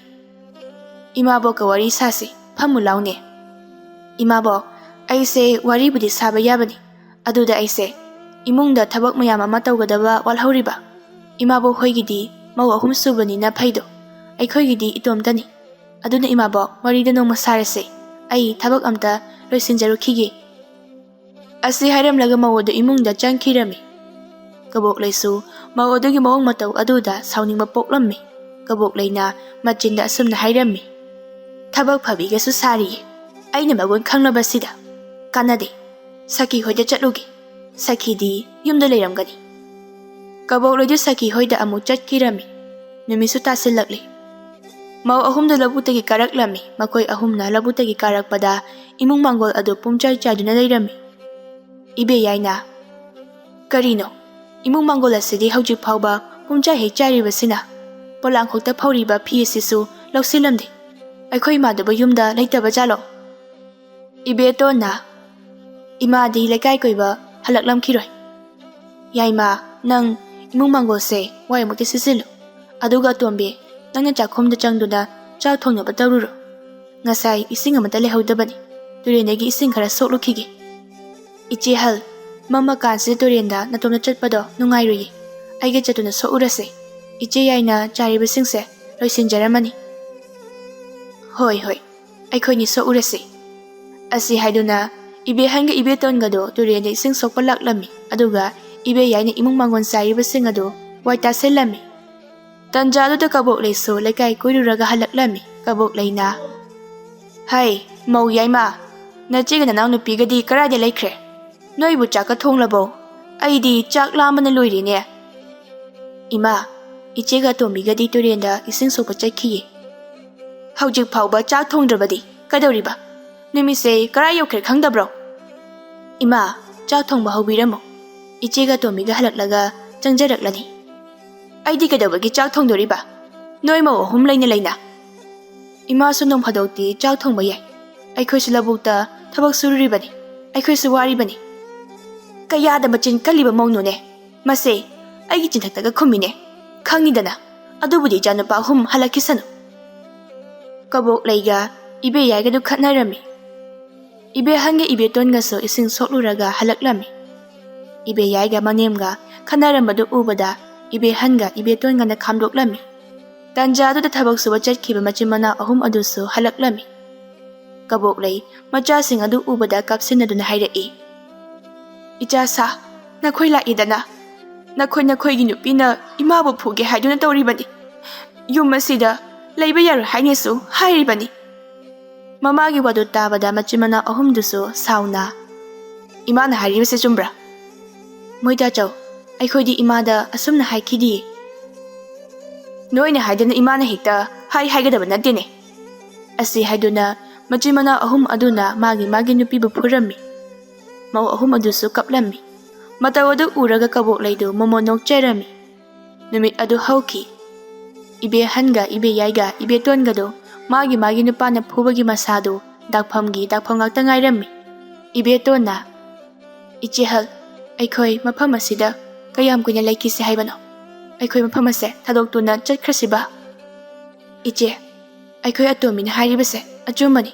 ꯏꯃꯥꯕꯣꯛꯀ ꯋꯥꯔꯤ ꯁꯥꯁꯤ, ꯐꯝꯃꯨ ꯂꯥꯎꯅꯦ꯫ ꯏꯃꯥꯕꯣꯛ, ꯑꯩꯁꯦ ꯋꯥꯔꯤꯕꯨꯗꯤ ꯁꯥꯕ ꯌꯥꯕꯅꯤ, ꯑꯗꯨꯗ ꯑꯩꯁꯦ ꯏꯃꯨꯡꯗ ꯊꯕꯛ ꯃꯌꯥꯝ ꯑꯃ ꯇꯧꯒꯗꯕ ꯋꯥꯠꯍꯧꯔꯤꯕ꯫ ꯏꯃꯥꯕꯣꯛ ꯍꯣꯏꯒꯤꯗꯤ ꯃꯧ ꯑꯍꯨꯝ ꯁꯨꯕꯅꯤꯅ ꯐꯩꯗꯣ, ꯑꯩꯈꯣꯏꯒꯤꯗꯤ ꯏꯇꯣꯝꯇꯅꯤ꯫ ꯑꯗꯨꯅ ꯏꯃꯥꯕꯣꯛ, ꯋꯥꯔꯤꯗ ꯅꯣꯡꯃ ꯁꯥꯔꯁꯦ, ꯑꯩ ꯊꯕꯛ ꯑꯝꯇ ꯂꯣꯏꯁꯤꯟꯖꯔꯨꯈꯤꯒꯦ꯫ ꯑꯁꯤ ꯍꯥꯏꯔꯝꯂꯒ ꯃꯧ ꯑꯗꯨ ꯏꯃꯨꯡꯗ ꯆꯪꯈꯤꯔꯝꯃꯤ꯫ ꯀꯕꯣꯛꯂꯩꯁꯨ ꯃꯧ ꯑꯗꯨꯒꯤ ꯃꯑꯣꯡ ꯃꯇꯧ ꯑꯗꯨꯗ ꯁꯥꯎꯅꯤꯡꯕ ꯄꯣꯛꯂꯝꯃꯤ꯫ ꯀꯕꯣꯛꯂꯩꯅ ꯃꯆꯤꯟꯗ ꯑꯁꯨꯝꯅ ꯍꯥꯏꯔꯝꯃꯤ, "ꯊꯕꯛ ꯐꯕꯤꯒꯁꯨ ꯁꯥꯔꯤꯌꯦ, ꯑꯩꯅ ꯃꯒꯨꯟ ꯈꯪꯂꯕꯁꯤꯗ꯫ ꯀꯥꯟꯅꯗꯦ, ꯁꯈꯤ ꯍꯣꯏꯗ ꯆꯠꯂꯨꯒꯦ, ꯁꯈꯤꯗꯤ ꯌꯨꯝꯗ ꯂꯩꯔꯝꯒꯅꯤ"꯫ ꯀꯕꯣꯛꯂꯩꯗꯨ ꯁꯈꯤ ꯍꯣꯏꯗ ꯑꯃꯨꯛ ꯆꯠꯈꯤꯔꯝꯃꯤ꯫ ꯅꯨꯃꯤꯠꯁꯨ ꯇꯥꯁꯤꯜꯂꯛꯂꯤ꯫ ꯃꯧ ꯑꯍꯨꯝꯗꯨ ꯂꯧꯕꯨꯛꯇꯒꯤ ꯀꯥꯔꯛꯂꯝꯃꯤ꯫ ꯃꯈꯣꯏ ꯑꯍꯨꯝꯅ ꯂꯧꯕꯨꯛꯇꯒꯤ ꯀꯥꯔꯛꯄꯗ ꯏꯃꯨꯡ ꯃꯥꯡꯒꯣꯜ ꯑꯗꯨ ꯄꯨꯝꯆꯥꯏ ꯆꯥꯏꯗꯨꯅ ꯂꯩꯔꯝꯃꯤ꯫ ꯏꯕꯦ ꯌꯥꯏꯅ, "ꯀꯔꯤꯅꯣ? ꯏꯃꯨꯡ ꯃꯥꯡꯒꯣꯜ ꯑꯁꯤꯗꯤ ꯍꯧꯖꯤꯛ ꯐꯥꯎꯕ ꯄꯨꯝꯆꯥꯏ ꯍꯦꯛ ꯆꯥꯏꯔꯤꯕꯁꯤꯅ? ꯄꯣꯂꯥꯡꯈꯣꯛꯇ ꯐꯧꯔꯤꯕ ꯐꯤ ꯑꯁꯤꯁꯨ ꯂꯧꯁꯤꯜꯂꯝꯗꯦ꯫ ꯑꯩꯈꯣꯏ ꯏꯃꯥꯗꯨꯕꯨ ꯌꯨꯝꯗ ꯂꯩꯇꯕ ꯖꯥꯠꯂꯣ?" ꯏꯕꯦꯇꯣꯟꯅ, "ꯏꯃꯥꯗꯤ ꯂꯩꯀꯥꯏ ꯀꯣꯏꯕ ꯍꯜꯂꯛꯂꯝꯈꯤꯔꯣꯏ꯫ ꯌꯥꯏꯃ, ꯅꯪ ꯏꯃꯨꯡ ꯃꯥꯡꯒꯣꯜꯁꯦ ꯋꯥꯏ ꯑꯃꯨꯛꯇ ꯁꯤꯠꯆꯤꯜꯂꯨ꯫ ꯑꯗꯨꯒ ꯑꯇꯣꯝꯕꯤ, ꯅꯪꯅ ꯆꯥꯛꯈꯨꯝꯗ ꯆꯪꯗꯨꯅ ꯆꯥꯛ ꯊꯣꯡꯅꯕ ꯇꯧꯔꯨꯔꯣ꯫ ꯉꯁꯥꯏ ꯏꯁꯤꯡ ꯑꯃꯠꯇ ꯂꯩꯍꯧꯗꯕꯅꯤ, ꯇꯨꯔꯦꯟꯗꯒꯤ ꯏꯁꯤꯡ ꯈꯔ ꯁꯣꯛꯂꯨꯈꯤꯒꯦ꯫ ꯏꯆꯦ ꯍꯜ, ꯃꯝꯃꯀꯥꯟꯁꯤꯗ ꯇꯨꯔꯦꯟꯗ ꯅꯇꯣꯝꯇ ꯆꯠꯄꯗꯣ ꯅꯨꯡꯉꯥꯏꯔꯣꯏꯌꯦ꯫ ꯑꯩꯒ ꯆꯠꯇꯨꯅ ꯁꯣꯛꯎꯔꯁꯦ꯫ ꯏꯆꯦ ꯌꯥꯏꯅ ꯆꯥꯏꯔꯤꯕꯁꯤꯡꯁꯦ ꯂꯣꯏꯁꯤꯟꯖꯔꯝꯃꯅꯤ"꯫ "ꯍꯣꯏ, ꯍꯣꯏ, ꯑꯩꯈꯣꯏꯅꯤ ꯁꯣꯛꯎꯔꯁꯤ"꯫ ꯑꯁꯤ ꯍꯥꯏꯗꯨꯅ ꯏꯕꯦꯍꯟꯒ ꯏꯕꯦꯇꯣꯟꯒꯗꯣ ꯇꯨꯔꯦꯟꯗ ꯏꯁꯤꯡ ꯁꯣꯛꯄ ꯂꯥꯛꯂꯝꯃꯤ, ꯑꯗꯨꯒ ꯏꯕꯦ ꯌꯥꯏꯅ ꯏꯃꯨꯡ ꯃꯥꯡꯒꯣꯜ ꯆꯥꯏꯔꯤꯕꯁꯤꯡ ꯑꯗꯨ ꯋꯥꯏ ꯇꯥꯁꯤꯜꯂꯝꯃꯤ꯫ ꯇꯟꯖꯥꯗꯨꯗ ꯀꯕꯣꯛꯂꯩꯁꯨ ꯂꯩꯀꯥꯏ ꯀꯣꯏꯔꯨꯔꯒ ꯍꯜꯂꯛꯂꯝꯃꯤ꯫ ꯀꯕꯣꯛꯂꯩꯅ, "ꯍꯩ, ꯃꯧ ꯌꯥꯏꯃ, ꯅꯆꯦꯒ ꯅꯅꯥꯎ ꯅꯨꯄꯤꯒꯗꯤ ꯀꯗꯥꯏꯗ ꯂꯩꯈ꯭ꯔꯦ? ꯅꯣꯏꯕꯨ ꯆꯥꯛꯀ ꯊꯣꯡꯂꯕꯣ? ꯑꯩꯗꯤ ꯆꯥꯛ ꯂꯥꯝꯕꯅ ꯂꯣꯏꯔꯦꯅꯦ"꯫ "ꯏꯃꯥ, ꯏꯆꯦꯒ ꯑꯇꯣꯝꯕꯤꯒꯗꯤ ꯇꯨꯔꯦꯟꯗ ꯏꯁꯤꯡ ꯁꯣꯛꯄ ꯆꯠꯈꯤꯌꯦ"꯫ "ꯍꯧꯖꯤꯛ ꯐꯥꯎꯕ ꯆꯥꯛ ꯊꯣꯡꯗ꯭ꯔꯕꯗꯤ ꯀꯩꯗꯧꯔꯤꯕ? ꯅꯨꯃꯤꯠꯁꯦ ꯀꯗꯥꯏ ꯌꯧꯈ꯭ꯔꯦ ꯈꯪꯗꯕ꯭ꯔꯣ?" "ꯏꯃꯥ, ꯆꯥꯛ ꯊꯣꯡꯕ ꯍꯧꯕꯤꯔꯝꯃꯣ, ꯏꯆꯦꯒ ꯑꯇꯣꯝꯕꯤꯒ ꯍꯜꯂꯛꯂꯒ ꯆꯪꯖꯔꯛꯂꯅꯤ"꯫ "ꯑꯩꯗꯤ ꯀꯩꯗꯧꯕꯒꯤ ꯆꯥꯛ ꯊꯣꯡꯗꯣꯔꯤꯕ? ꯅꯣꯏ ꯃꯧ ꯑꯍꯨꯝ ꯂꯩꯅ ꯂꯩꯅ"꯫ "ꯏꯃꯥꯁꯨ ꯅꯣꯡ ꯐꯥꯗꯣꯛꯇꯤ ꯆꯥꯛ ꯊꯣꯡꯕ ꯌꯥꯏ꯫ ꯑꯩꯈꯣꯏꯁꯨ ꯂꯧꯕꯨꯛꯇ ꯊꯕꯛ ꯁꯨꯔꯨꯔꯤꯕꯅꯤ꯫ ꯑꯩꯈꯣꯏꯁꯨ ꯋꯥꯔꯤꯕꯅꯤ"꯫ "ꯀꯌꯥꯗ ꯃꯆꯤꯟ ꯀꯜꯂꯤꯕ ꯃꯧꯅꯣꯅꯦ? "ꯃꯁꯦ ꯑꯩꯒꯤ ꯆꯤꯟꯊꯛꯇꯒ ꯈꯨꯝꯃꯤꯅꯦ, ꯈꯪꯉꯤꯗꯅ꯫ ꯑꯗꯨꯕꯨꯗꯤ ꯏꯆꯥꯅꯨꯄꯥ ꯑꯍꯨꯝ ꯍꯜꯂꯛꯈꯤꯁꯅꯨ꯫" ꯀꯕꯣꯛꯂꯩꯒ ꯏꯕꯦꯌꯥꯏꯒꯗꯨ ꯈꯠꯅꯔꯝꯃꯤ꯫ ꯏꯕꯦꯍꯟꯒ ꯏꯕꯦꯇꯣꯟꯒꯁꯨ ꯏꯁꯤꯡ ꯁꯣꯛꯂꯨꯔꯒ ꯍꯜꯂꯛꯂꯝꯃꯤ꯫ ꯏꯕꯦꯌꯥꯏꯒ ꯃꯅꯦꯝꯒ ꯈꯠꯅꯔꯝꯕꯗꯨ ꯎꯕꯗ ꯏꯕꯦꯍꯟꯒ ꯏꯕꯦꯇꯣꯟꯒꯅ ꯈꯥꯝꯗꯣꯛꯂꯝꯃꯤ꯫ ꯇꯥꯟꯖꯥꯗꯨꯗ ꯊꯕꯛ ꯁꯨꯕ ꯆꯠꯈꯤꯕ ꯃꯆꯤꯟ ꯃꯅꯥꯎ ꯑꯍꯨꯝ ꯑꯗꯨꯁꯨ ꯍꯜꯂꯛꯂꯝꯃꯤ꯫ ꯀꯕꯣꯛꯂꯩ ꯃꯆꯥꯁꯤꯡ ꯑꯗꯨ ꯎꯕꯗ ꯀꯥꯞꯁꯤꯟꯅꯗꯨꯅ ꯍꯥꯏꯔꯛꯏ, "ꯏꯆꯥ ꯁꯥ, ꯅꯈꯣꯏ ꯂꯥꯛꯏꯗꯅ꯫ ꯅꯈꯣꯏ ꯅꯈꯣꯏꯒꯤ ꯅꯨꯄꯤꯅ ꯏꯃꯥꯕꯨ ꯐꯨꯒꯦ ꯍꯥꯏꯗꯨꯅ ꯇꯧꯔꯤꯕꯅꯤ꯫ ꯌꯨꯝ ꯑꯁꯤꯗ ꯂꯩꯕ ꯌꯥꯔꯣꯏ ꯍꯥꯏꯅꯁꯨ ꯍꯥꯏꯔꯤꯕꯅꯤ꯫" ꯃꯃꯥꯒꯤ ꯋꯥꯗꯨ ꯇꯥꯕꯗ ꯃꯆꯤꯟ ꯃꯅꯥꯎ ꯑꯍꯨꯝꯗꯨꯁꯨ ꯁꯥꯎꯅ, "ꯏꯃꯥꯅ ꯍꯥꯏꯔꯤꯕꯁꯦ ꯆꯨꯝꯕ꯭ꯔꯥ?" "ꯃꯣꯏ ꯇꯥꯆꯧ, ꯑꯩꯈꯣꯏꯗꯤ ꯏꯃꯥꯗ ꯑꯁꯨꯝꯅ ꯍꯥꯏꯈꯤꯗꯤꯌꯦ꯫" "ꯅꯣꯏꯅ ꯍꯥꯏꯗꯅ ꯏꯃꯥꯅ ꯍꯦꯛꯇ ꯍꯥꯏ ꯍꯥꯏꯒꯗꯕ ꯅꯠꯇꯦꯅꯦ꯫" ꯑꯁꯤ ꯍꯥꯏꯗꯨꯅ ꯃꯆꯤꯟ ꯃꯅꯥꯎ ꯑꯍꯨꯝ ꯑꯗꯨꯅ ꯃꯥꯒꯤ ꯃꯥꯒꯤ ꯅꯨꯄꯤꯕꯨ ꯐꯨꯔꯝꯃꯤ꯫ ꯃꯧ ꯑꯍꯨꯝ ꯑꯗꯨꯁꯨ ꯀꯞꯂꯝꯃꯤ꯫ ꯃꯇꯧ ꯑꯗꯨ ꯎꯔꯒ ꯀꯕꯣꯛꯂꯩꯗꯨ ꯃꯣꯃꯣꯟ ꯅꯣꯛꯆꯔꯝꯃꯤ꯫ ꯅꯨꯃꯤꯠ ꯑꯗꯨ ꯍꯧꯈꯤ꯫ ꯏꯕꯦꯍꯟꯒ ꯏꯕꯦꯌꯥꯏꯒ ꯏꯕꯦꯇꯣꯟꯒꯗꯨ ꯃꯥꯒꯤ ꯃꯥꯒꯤ ꯅꯨꯄꯥꯅ ꯐꯨꯕꯒꯤ ꯃꯁꯥꯗꯨ ꯗꯥꯛꯐꯝꯒꯤ ꯗꯥꯛꯐꯝ ꯉꯥꯛꯇ ꯉꯥꯏꯔꯝꯃꯤ꯫ ꯏꯕꯦꯇꯣꯟꯅ, "ꯏꯆꯦ ꯍꯜ, ꯑꯩꯈꯣꯏ ꯃꯐꯝ ꯑꯁꯤꯗ ꯀꯌꯥꯝ ꯀꯨꯏꯅ ꯂꯩꯈꯤꯁꯤ ꯍꯥꯏꯕꯅꯣ? ꯑꯩꯈꯣꯏ ꯃꯐꯝ ꯑꯁꯦ ꯊꯥꯗꯣꯛꯇꯨꯅ ꯆꯠꯈ꯭ꯔꯁꯤꯕ?" "ꯏꯆꯦ, ꯑꯩꯈꯣꯏ ꯑꯇꯣꯝꯕꯤꯅ ꯍꯥꯏꯔꯤꯕꯁꯦ ꯑꯆꯨꯝꯕꯅꯤ꯫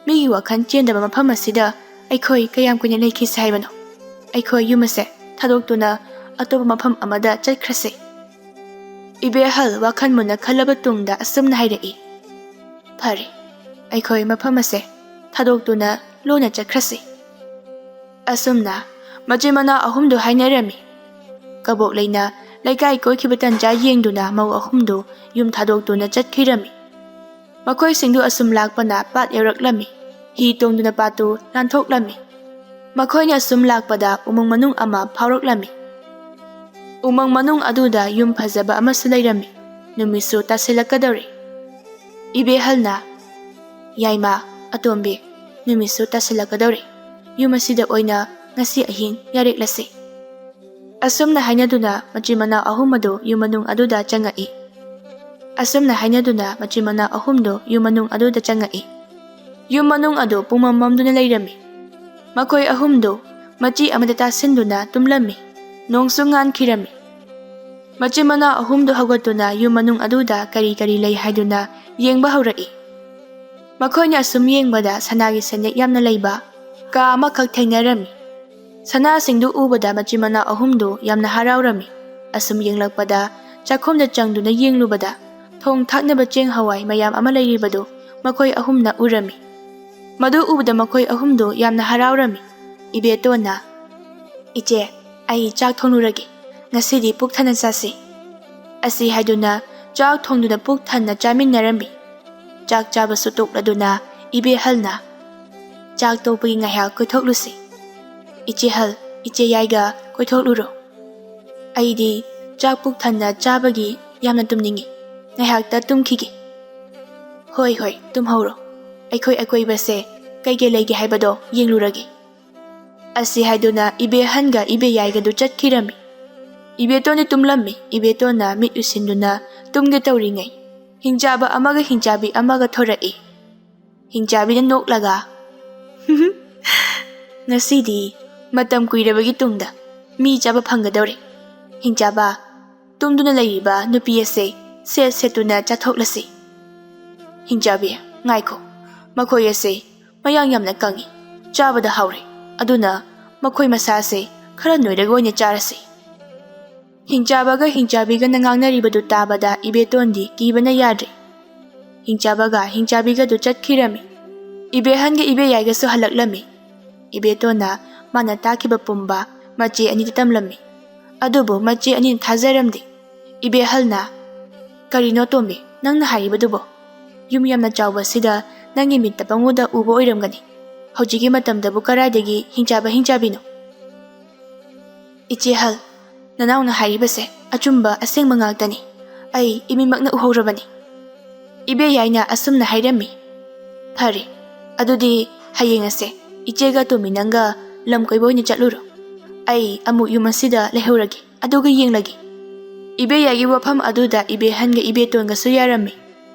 ꯃꯤꯒꯤ ꯋꯥꯈꯜ ꯆꯦꯟꯗꯕ ꯃꯐꯝ ꯑꯁꯤꯗ ꯑꯩꯈꯣꯏ ꯀꯌꯥꯝ ꯀꯨꯏꯅ ꯂꯩꯈꯤꯁꯤ ꯍꯥꯏꯕꯅꯣ? ꯑꯩꯈꯣꯏ ꯌꯨꯝ ꯑꯁꯦ ꯊꯥꯗꯣꯛꯇꯨꯅ ꯑꯇꯣꯞꯄ ꯃꯐꯝ ꯑꯃꯗ ꯆꯠꯈ꯭ꯔꯁꯤ꯫" ꯏꯕꯦꯍꯜ ꯋꯥꯈꯜ ꯃꯨꯟꯅ ꯈꯜꯂꯕ ꯇꯨꯡꯗ ꯑꯁꯨꯝꯅ ꯍꯥꯏꯔꯛꯏ, "ꯐꯔꯦ, ꯑꯩꯈꯣꯏ ꯃꯐꯝ ꯑꯁꯦ ꯊꯥꯗꯣꯛꯇꯨꯅ ꯂꯣꯟꯅ ꯆꯠꯈ꯭ꯔꯁꯤ꯫" ꯑꯁꯨꯝꯅ ꯃꯆꯤꯟ ꯃꯅꯥꯎ ꯑꯍꯨꯝꯗꯨ ꯍꯥꯏꯅꯔꯝꯃꯤ꯫ ꯀꯕꯣꯛꯂꯩꯅ ꯂꯩꯀꯥꯏ ꯀꯣꯏꯈꯤꯕ ꯇꯟꯖꯥ ꯌꯦꯡꯗꯨꯅ ꯃꯧ ꯑꯍꯨꯝꯗꯨ ꯌꯨꯝ ꯊꯥꯗꯣꯛꯇꯨꯅ ꯆꯠꯈꯤꯔꯝꯃꯤ꯫ ꯃꯈꯣꯏꯁꯤꯡꯗꯨ ꯑꯁꯨꯝ ꯂꯥꯛꯄꯅ ꯄꯥꯠ ꯌꯧꯔꯛꯂꯝꯃꯤ꯫ ꯍꯤ ꯇꯣꯡꯗꯨꯅ ꯄꯥꯠꯇꯨ ꯂꯥꯟꯊꯣꯛꯂꯝꯃꯤ꯫ ꯃꯈꯣꯏꯅ ꯑꯁꯨꯝ ꯂꯥꯛꯄꯗ ꯎꯃꯪ ꯃꯅꯨꯡ ꯑꯃ ꯐꯥꯎꯔꯛꯂꯝꯃꯤ꯫ ꯎꯃꯪ ꯃꯅꯨꯡ ꯑꯗꯨꯗ ꯌꯨꯝ ꯐꯖꯕ ꯑꯃꯁꯨ ꯂꯩꯔꯝꯃꯤ꯫ ꯅꯨꯃꯤꯠꯁꯨ ꯇꯥꯁꯤꯜꯂꯛꯀꯗꯧꯔꯦ꯫ ꯏꯕꯦꯍꯜꯅ, "ꯌꯥꯏꯃ, ꯑꯇꯣꯝꯕꯤ, ꯅꯨꯃꯤꯠꯁꯨ ꯇꯥꯁꯤꯜꯂꯛꯀꯗꯧꯔꯦ꯫ ꯌꯨꯝ ꯑꯁꯤꯗ ꯑꯣꯏꯅ ꯉꯁꯤ ꯑꯍꯤꯡ ꯌꯥꯔꯦꯛꯂꯁꯤ꯫" ꯑꯁꯨꯝꯅ ꯍꯥꯏꯅꯗꯨꯅ ꯃꯆꯤꯟ ꯃꯅꯥꯎ ꯑꯍꯨꯝ ꯑꯗꯨ ꯌꯨꯝ ꯃꯅꯨꯡ ꯑꯗꯨꯗ ꯆꯪꯉꯛꯏ꯫ ꯑꯁꯨꯝꯅ ꯍꯥꯏꯅꯗꯨꯅ ꯃꯆꯤꯟ ꯃꯅꯥꯎ ꯑꯍꯨꯝꯗꯨ ꯌꯨꯝ ꯃꯅꯨꯡ ꯑꯗꯨꯗ ꯆꯪꯉꯛꯏ꯫ ꯌꯨꯝ ꯃꯅꯨꯡ ꯑꯗꯨ ꯄꯨꯡꯃꯝ ꯃꯝꯗꯨꯅ ꯂꯩꯔꯝꯃꯤ꯫ ꯃꯈꯣꯏ ꯑꯍꯨꯝꯗꯨ ꯃꯆꯤ ꯑꯃꯗ ꯇꯥꯁꯤꯟꯗꯨꯅ ꯇꯨꯝꯂꯝꯃꯤ꯫ ꯅꯣꯡꯁꯨ ꯉꯥꯟꯈꯤꯔꯝꯃꯤ꯫ ꯃꯆꯤꯟ ꯃꯅꯥꯎ ꯑꯍꯨꯝꯗꯨ ꯍꯧꯒꯠꯇꯨꯅ ꯌꯨꯝ ꯃꯅꯨꯡ ꯑꯗꯨꯗ ꯀꯔꯤ ꯀꯔꯤ ꯂꯩ ꯍꯥꯏꯗꯨꯅ ꯌꯦꯡꯕ ꯍꯧꯔꯛꯏ꯫ ꯃꯈꯣꯏꯅ ꯑꯁꯨꯝ ꯌꯦꯡꯕꯗ ꯁꯅꯥꯒꯤ ꯁꯦꯟꯌꯦꯛ ꯌꯥꯝꯅ ꯂꯩꯕ ꯀꯥ ꯑꯃꯈꯛ ꯊꯦꯡꯅꯔꯝꯃꯤ꯫ ꯁꯅꯥꯁꯤꯡꯗꯨ ꯎꯕꯗ ꯃꯆꯤꯟ ꯃꯅꯥꯎ ꯑꯍꯨꯝꯗꯨ ꯌꯥꯝꯅ ꯍꯔꯥꯎꯔꯝꯃꯤ꯫ ꯑꯁꯨꯝ ꯌꯦꯡꯂꯛꯄꯗ, ꯆꯥꯛꯈꯨꯝꯗ ꯆꯪꯗꯨꯅ ꯌꯦꯡꯂꯨꯕꯗ, ꯊꯣꯡ ꯊꯥꯛꯅꯕ ꯆꯦꯡ ꯍꯋꯥꯏ ꯃꯌꯥꯝ ꯑꯃ ꯂꯩꯔꯤꯕꯗꯨ ꯃꯈꯣꯏ ꯑꯍꯨꯝꯅ ꯎꯔꯝꯃꯤ꯫ ꯃꯗꯨ ꯎꯕꯗ ꯃꯈꯣꯏ ꯑꯍꯨꯝꯗꯨ ꯌꯥꯝꯅ ꯍꯔꯥꯎꯔꯝꯃꯤ꯫ ꯏꯕꯦꯇꯣꯟꯅ, "ꯏꯆꯦ, ꯑꯩ ꯆꯥꯛ ꯊꯣꯡꯂꯨꯔꯒꯦ꯫ ꯉꯁꯤꯗꯤ ꯄꯨꯛ ꯊꯟꯅ ꯆꯥꯁꯤ" ꯑꯁꯤ ꯍꯥꯏꯗꯨꯅ ꯆꯥꯛ ꯊꯣꯡꯗꯨꯅ ꯄꯨꯛ ꯊꯟꯅ ꯆꯥꯃꯤꯟꯅꯔꯝꯃꯤ꯫ ꯆꯥꯛ ꯆꯥꯕꯁꯨ ꯇꯣꯛꯂꯗꯨꯅ ꯏꯕꯦꯍꯜꯅ, "ꯆꯥꯛ ꯇꯣꯛꯄꯒꯤ ꯉꯥꯏꯍꯥꯛ ꯀꯣꯏꯊꯣꯛꯂꯨꯁꯤ꯫ ꯏꯆꯦꯍꯜ, ꯏꯆꯦ ꯌꯥꯏꯒ ꯀꯣꯏꯊꯣꯛꯂꯨꯔꯣ꯫ ꯑꯩꯗꯤ ꯆꯥꯛ ꯄꯨꯛ ꯊꯟꯅ ꯆꯥꯕꯒꯤ ꯌꯥꯝꯅ ꯇꯨꯝꯅꯤꯡꯏ꯫ ꯉꯥꯏꯍꯥꯛꯇ ꯇꯨꯝꯈꯤꯒꯦ꯫" "ꯍꯣꯏ, ꯍꯣꯏ, ꯇꯨꯝꯍꯧꯔꯣ꯫ ꯑꯩꯈꯣꯏ ꯑꯀꯣꯏꯕꯁꯦ ꯀꯩꯀꯩ ꯂꯩꯒꯦ ꯍꯥꯏꯕꯗꯣ ꯌꯦꯡꯂꯨꯔꯒꯦ" ꯑꯁꯤ ꯍꯥꯏꯗꯨꯅ ꯏꯕꯦꯍꯟꯒ ꯏꯕꯦꯌꯥꯏꯒꯗꯨ ꯆꯠꯈꯤꯔꯝꯃꯤ꯫ ꯏꯕꯦꯇꯣꯟꯗꯤ ꯇꯨꯝꯂꯝꯃꯤ꯫ ꯏꯕꯦꯇꯣꯟꯅ ꯃꯤꯠ ꯎꯏꯁꯤꯟꯗꯨꯅ ꯇꯨꯝꯒꯦ ꯇꯧꯔꯤꯉꯩ, ꯍꯤꯡꯆꯥꯕ ꯑꯃꯒ ꯍꯤꯡꯆꯥꯕꯤ ꯑꯃꯒ ꯊꯣꯔꯛꯏ꯫ ꯍꯤꯡꯆꯥꯕꯤꯅ ꯅꯣꯛꯂꯒ, "ꯉꯁꯤꯗꯤ ꯃꯇꯝ ꯀꯨꯏꯔꯕꯒꯤ ꯇꯨꯡꯗ ꯃꯤ ꯆꯥꯕ ꯐꯪꯒꯗꯧꯔꯦ꯫ ꯍꯤꯡꯆꯥꯕ, ꯇꯨꯝꯗꯨꯅ ꯂꯩꯔꯤꯕ ꯅꯨꯄꯤ ꯑꯁꯦ ꯁꯦꯠ ꯁꯦꯠꯇꯨꯅ ꯆꯥꯊꯣꯛꯂꯁꯤ꯫" ꯍꯤꯡꯆꯥꯕꯤ, "ꯉꯥꯏꯈꯣ, ꯃꯈꯣꯏ ꯑꯁꯦ ꯃꯌꯥꯡ ꯌꯥꯝꯅ ꯀꯪꯉꯤ, ꯆꯥꯕꯗ ꯍꯥꯎꯔꯦ꯫ ꯑꯗꯨꯅ ꯃꯈꯣꯏ ꯃꯁꯥꯁꯦ ꯈꯔ ꯅꯣꯏꯔꯒ ꯑꯣꯏꯅ ꯆꯥꯔꯁꯤ꯫" ꯍꯤꯡꯆꯥꯕꯒ ꯍꯤꯡꯆꯥꯕꯤꯒꯅ ꯉꯥꯡꯅꯔꯤꯕꯗꯨ ꯇꯥꯕꯗ ꯏꯕꯦꯇꯣꯟꯗꯤ ꯀꯤꯕꯅ ꯌꯥꯗ꯭ꯔꯦ꯫ ꯍꯤꯡꯆꯥꯕꯒ ꯍꯤꯡꯆꯥꯕꯤꯒꯗꯨ ꯆꯠꯈꯤꯔꯝꯃꯤ꯫ ꯏꯕꯦꯍꯟꯒ ꯏꯕꯦꯌꯥꯏꯒꯁꯨ ꯍꯜꯂꯛꯂꯝꯃꯤ꯫ ꯏꯕꯦꯇꯣꯟꯅ ꯃꯥꯅ ꯇꯥꯈꯤꯕ ꯄꯨꯝꯕ ꯃꯆꯦ ꯑꯅꯤꯗ ꯇꯝꯂꯝꯃꯤ꯫ ꯑꯗꯨꯕꯨ ꯃꯆꯦ ꯑꯅꯤꯅ ꯊꯥꯖꯔꯝꯗꯦ꯫ ꯏꯕꯦꯍꯜꯅ, "ꯀꯔꯤꯅꯣ ꯇꯣꯝꯕꯤ, ꯅꯪꯅ ꯍꯥꯏꯔꯤꯕꯗꯨꯕꯣ? ꯌꯨꯝ ꯌꯥꯝꯅ ꯆꯥꯎꯕꯁꯤꯗ ꯅꯪꯒꯤ ꯃꯤꯠꯇ ꯄꯪꯎꯗ ꯎꯕ ꯑꯣꯏꯔꯝꯒꯅꯤ꯫ ꯍꯧꯖꯤꯛꯀꯤ ꯃꯇꯝꯗꯕꯨ ꯀꯔꯥꯏꯗꯒꯤ ꯍꯤꯡꯆꯥꯕ ꯍꯤꯡꯆꯥꯕꯤꯅꯣ?" "ꯏꯆꯦꯍꯜ, ꯅꯅꯥꯎꯅ ꯍꯥꯏꯔꯤꯕꯁꯦ ꯑꯆꯨꯝꯕ ꯑꯁꯦꯡꯕ ꯉꯥꯛꯇꯅꯤ꯫ ꯑꯩ ꯏꯃꯤꯠꯃꯛꯅ ꯎꯍꯧꯔꯕꯅꯤ꯫" ꯏꯕꯦꯌꯥꯏꯅ ꯑꯁꯨꯝꯅ ꯍꯥꯏꯔꯝꯃꯤ꯫ "ꯐꯔꯦ, ꯑꯗꯨꯗꯤ ꯍꯌꯦꯡ ꯑꯁꯦ ꯏꯆꯦꯒ ꯇꯣꯝꯕꯤ ꯅꯪꯒ ꯂꯝ ꯀꯣꯏꯕ ꯑꯣꯏꯅ ꯆꯠꯂꯨꯔꯣ꯫ ꯑꯩ ꯑꯃꯨꯛ ꯌꯨꯝ ꯑꯁꯤꯗ ꯂꯩꯍꯧꯔꯒꯦ, ꯑꯗꯨꯒ ꯌꯦꯡꯂꯒꯦ꯫" ꯏꯕꯦꯌꯥꯏꯒꯤ ꯋꯥꯐꯝ ꯑꯗꯨꯗ ꯏꯕꯦꯍꯟꯒ ꯏꯕꯦꯇꯣꯟꯒꯁꯨ ꯌꯥꯔꯝꯃꯤ꯫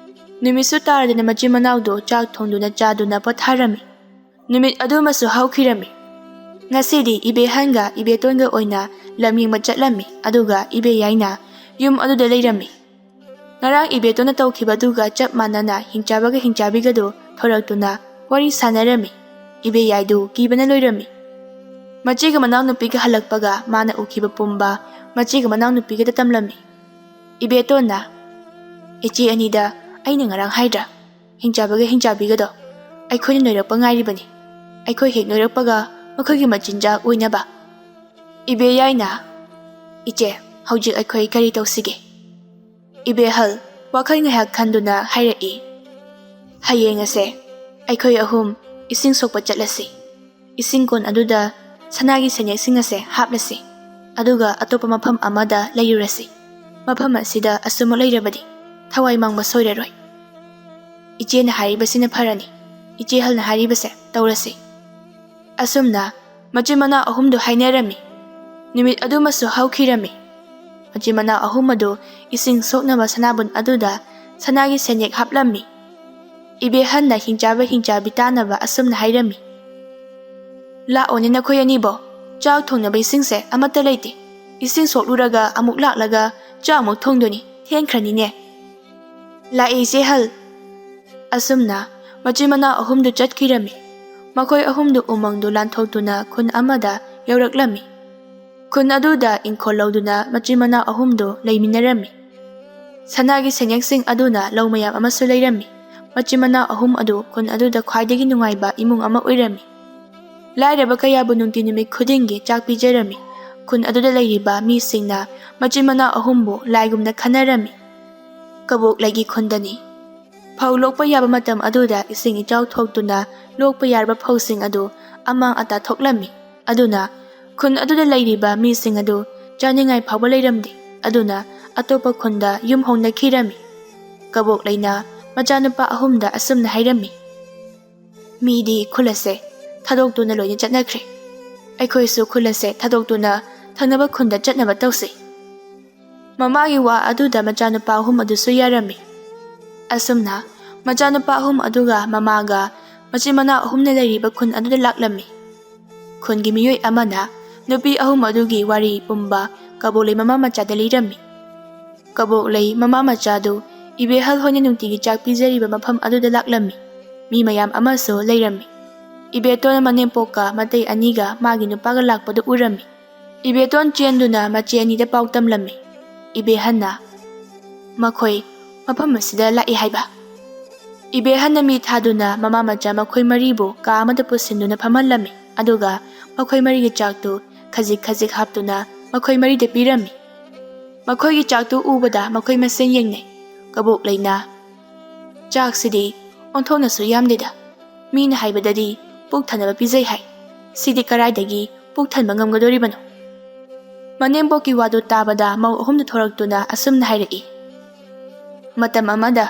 ꯅꯨꯃꯤꯠꯁꯨ ꯇꯥꯔꯗꯅ ꯃꯆꯤꯟ ꯃꯅꯥꯎꯗꯣ ꯆꯥꯛ ꯊꯣꯡꯗꯨꯅ ꯆꯥꯗꯨꯅ ꯄꯣꯊꯥꯔꯝꯃꯤ꯫ ꯅꯨꯃꯤꯠ ꯑꯗꯨꯃꯁꯨ ꯍꯧꯈꯤꯔꯝꯃꯤ꯫ ꯉꯁꯤꯗꯤ ꯏꯕꯦꯍꯟꯒ ꯏꯕꯦꯇꯣꯟꯒ ꯑꯣꯏꯅ ꯂꯝ ꯌꯦꯡꯕ ꯆꯠꯂꯝꯃꯤ, ꯑꯗꯨꯒ ꯏꯕꯦꯌꯥꯏꯅ ꯌꯨꯝ ꯑꯗꯨꯗ ꯂꯩꯔꯝꯃꯤ꯫ ꯉꯔꯥꯡ ꯏꯕꯦꯇꯣꯟꯅ ꯇꯧꯈꯤꯕꯗꯨꯒ ꯆꯞ ꯃꯥꯟꯅꯅ ꯍꯤꯡꯆꯥꯕꯒ ꯍꯤꯡꯆꯥꯕꯤꯒꯗꯨ ꯊꯣꯔꯛꯇꯨꯅ ꯋꯥꯔꯤ ꯁꯥꯟꯅꯔꯝꯃꯤ꯫ ꯏꯕꯦꯌꯥꯏꯗꯨ ꯀꯤꯕꯅ ꯂꯣꯏꯔꯝꯃꯤ꯫ ꯃꯆꯦꯒ ꯃꯅꯥꯎꯅꯨꯄꯤꯒ ꯍꯜꯂꯛꯄꯒ ꯃꯥꯅ ꯎꯈꯤꯕ ꯄꯨꯝꯕ ꯃꯆꯦꯒ ꯃꯅꯥꯎꯅꯨꯄꯤꯒꯗ ꯇꯝꯂꯝꯃꯤ꯫ ꯏꯕꯦꯇꯣꯟꯅ, "ꯏꯆꯦ ꯑꯅꯤꯗ ꯑꯩꯅ ꯉꯔꯥꯡ ꯍꯥꯏꯗ꯭ꯔꯥ? ꯍꯤꯡꯆꯥꯕꯒ ꯍꯤꯡꯆꯥꯕꯤꯒꯗꯣ ꯑꯩꯈꯣꯏꯅ ꯅꯣꯏꯔꯛꯄ ꯉꯥꯏꯔꯤꯕꯅꯤ꯫ ꯑꯩꯈꯣꯏ ꯍꯦꯛ ꯅꯣꯏꯔꯛꯄꯒ ꯃꯈꯣꯏꯒꯤ ꯃꯆꯤꯟꯖꯥꯛ ꯑꯣꯏꯅꯕ꯫" ꯏꯕꯦꯌꯥꯏꯅ, "ꯏꯆꯦ, ꯍꯧꯖꯤꯛ ꯑꯩꯈꯣꯏ ꯀꯔꯤ ꯇꯧꯁꯤꯒꯦ?" ꯏꯕꯦꯍꯜ ꯋꯥꯈꯜ ꯉꯥꯏꯍꯥꯛ ꯈꯟꯗꯨꯅ ꯍꯥꯏꯔꯛꯏ, "ꯍꯌꯦꯡ ꯑꯁꯦ ꯑꯩꯈꯣꯏ ꯑꯍꯨꯝ ꯏꯁꯤꯡ ꯁꯣꯛꯄ ꯆꯠꯂꯁꯤ꯫ ꯏꯁꯤꯡ ꯀꯣꯟ ꯑꯗꯨꯗ ꯁꯅꯥꯒꯤ ꯁꯦꯟꯌꯦꯛꯁꯤꯡ ꯑꯁꯦ ꯍꯥꯞꯂꯁꯤ, ꯑꯗꯨꯒ ꯑꯇꯣꯞꯄ ꯃꯐꯝ ꯑꯃꯗ ꯂꯩꯔꯨꯔꯁꯤ꯫ ꯃꯐꯝ ꯑꯁꯤꯗ ꯑꯁꯨꯝꯃꯛ ꯂꯩꯔꯕꯗꯤ ꯊꯋꯥꯏ ꯃꯥꯡꯕ ꯁꯣꯏꯔꯔꯣꯏ꯫ ꯏꯆꯦꯅ ꯍꯥꯏꯔꯤꯕꯁꯤꯅ ꯐꯔꯅꯤ꯫ ꯏꯆꯦꯍꯜꯅ ꯍꯥꯏꯔꯤꯕꯁꯦ ꯇꯧꯔꯁꯤ꯫" ꯑꯁꯨꯝꯅ ꯃꯆꯤꯟ ꯃꯅꯥꯎ ꯑꯍꯨꯝꯗꯨ ꯍꯥꯏꯅꯔꯝꯃꯤ꯫ ꯅꯨꯃꯤꯠ ꯑꯗꯨꯃꯁꯨ ꯍꯧꯈꯤꯔꯝꯃꯤ꯫ ꯃꯆꯤꯟ ꯃꯅꯥꯎ ꯑꯍꯨꯝ ꯑꯗꯨ ꯏꯁꯤꯡ ꯁꯣꯛꯅꯕ ꯁꯅꯥꯕꯨꯟ ꯑꯗꯨꯗ ꯁꯅꯥꯒꯤ ꯁꯦꯟꯌꯦꯛ ꯍꯥꯞꯂꯝꯃꯤ꯫ ꯏꯕꯦꯍꯟꯅ ꯍꯤꯡꯆꯥꯕ ꯍꯤꯡꯆꯥꯕꯤ ꯇꯥꯅꯕ ꯑꯁꯨꯝꯅ ꯍꯥꯏꯔꯝꯃꯤ, "ꯂꯥꯛꯑꯣꯅꯦ ꯅꯈꯣꯏ ꯑꯅꯤꯕꯣ, ꯆꯥꯛ ꯊꯣꯡꯅꯕ ꯏꯁꯤꯡꯁꯦ ꯑꯃꯠꯇ ꯂꯩꯇꯦ꯫ ꯏꯁꯤꯡ ꯁꯣꯛꯂꯨꯔꯒ ꯑꯃꯨꯛ ꯂꯥꯛꯂꯒ ꯆꯥꯛ ꯑꯃꯨꯛ ꯊꯣꯡꯗꯣꯏꯅꯤ, ꯊꯦꯡꯈ꯭ꯔꯅꯤꯅꯦ꯫" "ꯂꯥꯛꯑꯦ ꯏꯆꯦꯍꯜ꯫" ꯑꯁꯨꯝꯅ ꯃꯆꯤꯟ ꯃꯅꯥꯎ ꯑꯍꯨꯝꯗꯨ ꯆꯠꯈꯤꯔꯝꯃꯤ꯫ ꯃꯈꯣꯏ ꯑꯍꯨꯝꯗꯨ ꯎꯃꯪꯗꯨ ꯂꯥꯟꯊꯣꯛꯇꯨꯅ ꯈꯨꯟ ꯑꯃꯗ ꯌꯧꯔꯛꯂꯝꯃꯤ꯫ ꯈꯨꯟ ꯑꯗꯨꯗ ꯏꯪꯈꯣꯜ ꯂꯧꯗꯨꯅ ꯃꯆꯤꯟ ꯃꯅꯥꯎ ꯑꯍꯨꯝꯗꯨ ꯂꯩꯃꯤꯟꯅꯔꯝꯃꯤ꯫ ꯁꯅꯥꯒꯤ ꯁꯦꯟꯌꯦꯛꯁꯤꯡ ꯑꯗꯨꯅ ꯂꯧ ꯃꯌꯥꯝ ꯑꯃꯁꯨ ꯂꯩꯔꯝꯃꯤ꯫ ꯃꯆꯤꯟ ꯃꯅꯥꯎ ꯑꯍꯨꯝ ꯑꯗꯨ ꯈꯨꯟ ꯑꯗꯨꯗ ꯈ꯭ꯋꯥꯏꯗꯒꯤ ꯅꯨꯡꯉꯥꯏꯕ ꯏꯃꯨꯡ ꯑꯃ ꯑꯣꯏꯔꯝꯃꯤ꯫ ꯂꯥꯏꯔꯕ ꯀꯌꯥꯕꯨ ꯅꯨꯡꯇꯤ ꯅꯨꯃꯤꯠ ꯈꯨꯗꯤꯡꯒꯤ ꯆꯥꯛ ꯄꯤꯖꯔꯝꯃꯤ꯫ ꯈꯨꯟ ꯑꯗꯨꯗ ꯂꯩꯔꯤꯕ ꯃꯤꯁꯤꯡꯅ ꯃꯆꯤꯟ ꯃꯅꯥꯎ ꯑꯍꯨꯝꯕꯨ ꯂꯥꯏꯒꯨꯝꯅ ꯈꯟꯅꯔꯝꯃꯤ꯫ ꯀꯕꯣꯛꯂꯩꯒꯤ ꯈꯨꯟꯗꯅꯤ꯫ ꯐꯧ ꯂꯣꯛꯄ ꯌꯥꯕ ꯃꯇꯝ ꯑꯗꯨꯗ ꯏꯁꯤꯡ ꯏꯆꯥꯎ ꯊꯣꯛꯇꯨꯅ ꯂꯣꯛꯄ ꯌꯥꯔꯕ ꯐꯧꯁꯤꯡ ꯑꯗꯨ ꯑꯃꯥꯡ ꯑꯇꯥ ꯊꯣꯛꯂꯝꯃꯤ꯫ ꯑꯗꯨꯅ ꯈꯨꯟ ꯑꯗꯨꯗ ꯂꯩꯔꯤꯕ ꯃꯤꯁꯤꯡ ꯑꯗꯨ ꯆꯥꯅꯤꯡꯉꯥꯏ ꯐꯥꯎꯕ ꯂꯩꯔꯝꯗꯦ꯫ ꯑꯗꯨꯅ ꯑꯇꯣꯞꯄ ꯈꯨꯟꯗ ꯌꯨꯝ ꯍꯣꯡꯅꯈꯤꯔꯝꯃꯤ꯫ ꯀꯕꯣꯛꯂꯩꯅ ꯃꯆꯥꯅꯨꯄꯥ ꯑꯍꯨꯝꯗ ꯑꯁꯨꯝꯅ ꯍꯥꯏꯔꯝꯃꯤ, "ꯃꯤꯗꯤ ꯈꯨꯜ ꯑꯁꯦ ꯊꯥꯗꯣꯛꯇꯨꯅ ꯂꯣꯏꯅ ꯆꯠꯅꯈ꯭ꯔꯦ꯫ ꯑꯩꯈꯣꯏꯁꯨ ꯈꯨꯜ ꯑꯁꯦ ꯊꯥꯗꯣꯛꯇꯨꯅ ꯊꯪꯅꯕ ꯈꯨꯟꯗ ꯆꯠꯅꯕ ꯇꯧꯁꯤ꯫" ꯃꯃꯥꯒꯤ ꯋꯥ ꯑꯗꯨꯗ ꯃꯆꯥꯅꯨꯄꯥ ꯑꯍꯨꯝ ꯑꯗꯨꯁꯨ ꯌꯥꯔꯝꯃꯤ꯫ ꯑꯁꯨꯝꯅ ꯃꯆꯥꯅꯨꯄꯥ ꯑꯍꯨꯝ ꯑꯗꯨꯒ ꯃꯃꯥꯒ ꯃꯆꯤꯟ ꯃꯅꯥꯎ ꯑꯍꯨꯝꯅ ꯂꯩꯔꯤꯕ ꯈꯨꯟ ꯑꯗꯨꯗ ꯂꯥꯛꯂꯝꯃꯤ꯫ ꯈꯨꯟꯒꯤ ꯃꯤꯑꯣꯏ ꯑꯃꯅ ꯅꯨꯄꯤ ꯑꯍꯨꯝ ꯑꯗꯨꯒꯤ ꯋꯥꯔꯤ ꯄꯨꯝꯕ ꯀꯕꯣꯛꯂꯩ ꯃꯃꯥ ꯃꯆꯥꯗ ꯂꯤꯔꯝꯃꯤ꯫ ꯀꯕꯣꯛꯂꯩ ꯃꯃꯥ ꯃꯆꯥꯗꯨ ꯏꯕꯦꯍꯜ ꯍꯣꯏꯅ ꯅꯨꯡꯇꯤꯒꯤ ꯆꯥꯛ ꯄꯤꯖꯔꯤꯕ ꯃꯐꯝ ꯑꯗꯨꯗ ꯂꯥꯛꯂꯝꯃꯤ꯫ ꯃꯤ ꯃꯌꯥꯝ ꯑꯃꯁꯨ ꯂꯩꯔꯝꯃꯤ꯫ ꯏꯕꯦꯇꯣꯟ ꯃꯅꯦꯝꯄꯣꯛꯀ ꯃꯇꯩ ꯑꯅꯤꯒ ꯃꯥꯒꯤ ꯅꯨꯄꯥꯒ ꯂꯥꯛꯄꯗꯨ ꯎꯔꯝꯃꯤ꯫ ꯏꯕꯦꯇꯣꯟ ꯆꯦꯟꯗꯨꯅ ꯃꯆꯦ ꯑꯅꯤꯗ ꯄꯥꯎ ꯇꯝꯂꯝꯃꯤ꯫ ꯏꯕꯦꯍꯟꯅ ꯃꯈꯣꯏ ꯃꯐꯝ ꯑꯁꯤꯗ ꯂꯥꯛꯏ ꯍꯥꯏꯕ꯫ ꯏꯕꯦꯍꯟꯅ ꯃꯤ ꯊꯥꯗꯨꯅ ꯃꯃꯥ ꯃꯆꯥ ꯃꯈꯣꯏ ꯃꯔꯤꯕꯨ ꯀꯥ ꯑꯃꯗ ꯄꯨꯁꯤꯟꯗꯨꯅ ꯐꯝꯍꯜꯂꯝꯃꯤ, ꯑꯗꯨꯒ ꯃꯈꯣꯏ ꯃꯔꯤꯒꯤ ꯆꯥꯛꯇꯨ ꯈꯖꯤꯛ ꯈꯖꯤꯛ ꯍꯥꯞꯇꯨꯅ ꯃꯈꯣꯏ ꯃꯔꯤꯗ ꯄꯤꯔꯝꯃꯤ꯫ ꯃꯈꯣꯏꯒꯤ ꯆꯥꯛꯇꯨ ꯎꯕꯗ ꯃꯈꯣꯏ ꯃꯁꯦꯟ ꯌꯦꯡꯅꯩ꯫ ꯀꯕꯣꯛꯂꯩꯅ, "ꯆꯥꯛꯁꯤꯗꯤ ꯑꯣꯟꯊꯣꯛꯅꯁꯨ ꯌꯥꯝꯗꯦꯗ꯫ ꯃꯤꯅ ꯍꯥꯏꯕꯗꯗꯤ ꯄꯨꯛ ꯊꯟꯅꯕ ꯄꯤꯖꯩ ꯍꯥꯏ꯫ ꯁꯤꯗꯤ ꯀꯔꯥꯏꯗꯒꯤ ꯄꯨꯛ ꯊꯟꯕ ꯉꯝꯒꯗꯣꯔꯤꯕꯅꯣ?" ꯃꯅꯦꯝꯕꯣꯛꯀꯤ ꯋꯥꯗꯨ ꯇꯥꯕꯗ ꯃꯧ ꯑꯍꯨꯝꯗꯨ ꯊꯣꯔꯛꯇꯨꯅ ꯑꯁꯨꯝꯅ ꯍꯥꯏꯔꯛꯏ, "ꯃꯇꯝ ꯑꯃꯗ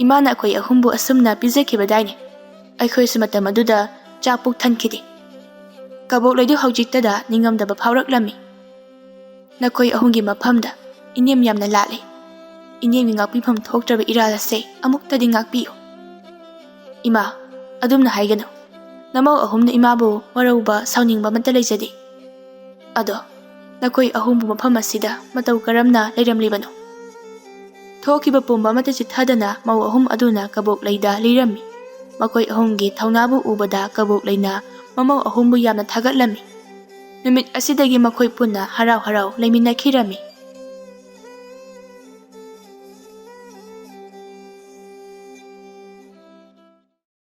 ꯏꯃꯥꯅ ꯑꯩꯈꯣꯏ ꯑꯍꯨꯝꯕꯨ ꯑꯁꯨꯝꯅ ꯄꯤꯖꯈꯤꯕꯗꯥꯏꯅꯦ꯫ ꯑꯩꯈꯣꯏꯁꯨ ꯃꯇꯝ ꯑꯗꯨꯗ ꯆꯥꯛ ꯄꯨꯛ ꯊꯟꯈꯤꯗꯦ꯫" ꯀꯕꯣꯛꯂꯩꯗꯨ ꯍꯧꯖꯤꯛꯇꯗ ꯅꯤꯡꯉꯝꯗꯕ ꯐꯥꯎꯔꯛꯂꯝꯃꯤ꯫ "ꯅꯈꯣꯏ ꯑꯍꯨꯝꯒꯤ ꯃꯐꯝꯗ ꯏꯅꯦꯝ ꯌꯥꯝꯅ ꯂꯥꯜꯂꯦ꯫ ꯏꯅꯦꯝꯒꯤ ꯉꯥꯛꯄꯤꯐꯝ ꯊꯣꯛꯇ꯭ꯔꯕ ꯏꯔꯥꯜ ꯑꯁꯦ ꯑꯃꯨꯛꯇꯗꯤ ꯉꯥꯛꯄꯤꯌꯨ꯫" "ꯏꯃꯥ, ꯑꯗꯨꯝꯅ ꯍꯥꯏꯒꯅꯨ꯫ ꯅꯃꯧ ꯑꯍꯨꯝꯅ ꯏꯃꯥꯕꯨ ꯋꯥꯔꯧꯕ, ꯁꯥꯎꯅꯤꯡꯕ ꯑꯃꯠꯇ ꯂꯩꯖꯗꯦ꯫ ꯑꯗꯣ ꯅꯈꯣꯏ ꯑꯍꯨꯝꯕꯨ ꯃꯐꯝ ꯑꯁꯤꯗ ꯃꯇꯧ ꯀꯔꯝꯅ ꯂꯩꯔꯝꯂꯤꯕꯅꯣ?" ꯊꯣꯛꯈꯤꯕ ꯄꯨꯝꯕ ꯑꯃꯠꯇ ꯆꯤꯠꯊꯗꯅ ꯃꯧ ꯑꯍꯨꯝ ꯑꯗꯨꯅ ꯀꯕꯣꯛꯂꯩꯗ ꯂꯤꯔꯝꯃꯤ꯫ ꯃꯈꯣꯏ ꯑꯍꯨꯝꯒꯤ ꯊꯧꯅꯥꯕꯨ ꯎꯕꯗ ꯀꯕꯣꯛꯂꯩꯅ ꯃꯃꯧ ꯑꯍꯨꯝꯕꯨ ꯌꯥꯝꯅ ꯊꯥꯒꯠꯂꯝꯃꯤ꯫ ꯅꯨꯃꯤꯠ ꯑꯁꯤꯗꯒꯤ ꯃꯈꯣꯏ ꯄꯨꯟꯅ ꯍꯔꯥꯎ ꯍꯔꯥꯎ ꯂꯩꯃꯤꯟꯅꯈꯤꯔꯝꯃꯤ꯫